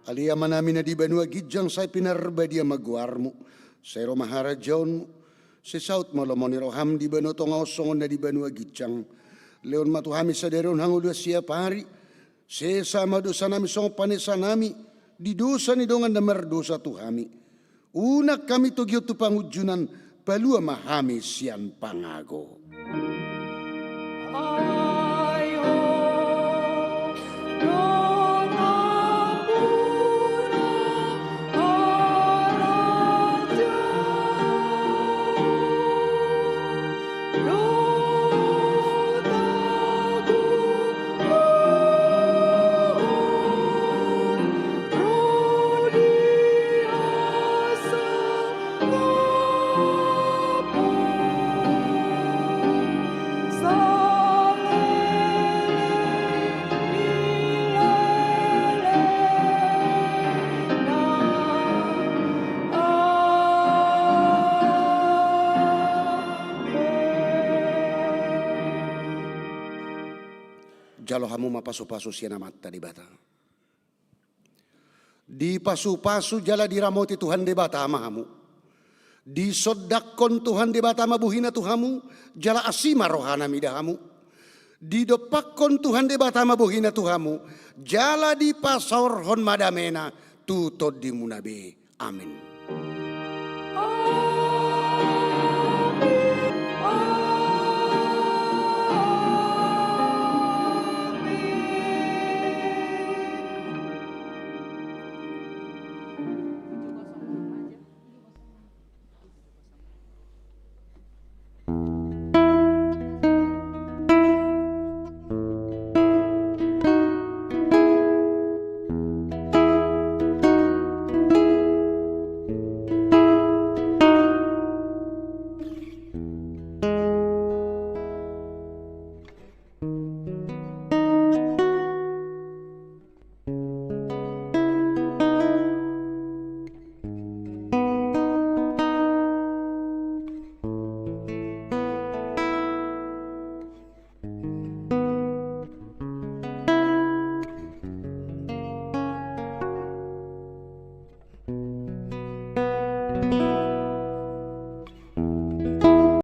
Ale Amanami na di banua ginjang, sai pinarbadia ma goarmu, sai ro ma harajaonmu, sai saut ma lomo ni roham di banua tonga on songon na di banua ginjang. Lehon ma tu hami sadari on hangoluan siapari, sesa ma dosanami songon panesanami di dosa ni dongan na mardosa tu hami. Unang hami togihon tu pangunjunan, palua ma hami sian pangago. Jalo hamu ma pasupasu sian Amanta Debata. Dipasupasu jala diramoti Tuhan Debata ma hamu. Disondangkon Tuhan Debata ma bohina tu hamu, jala asi ma rohana mida hamu. Didompakkon Tuhan Debata ma bohina tu hamu, jala dipasaorhon ma damena tu tondimuna be. Amin.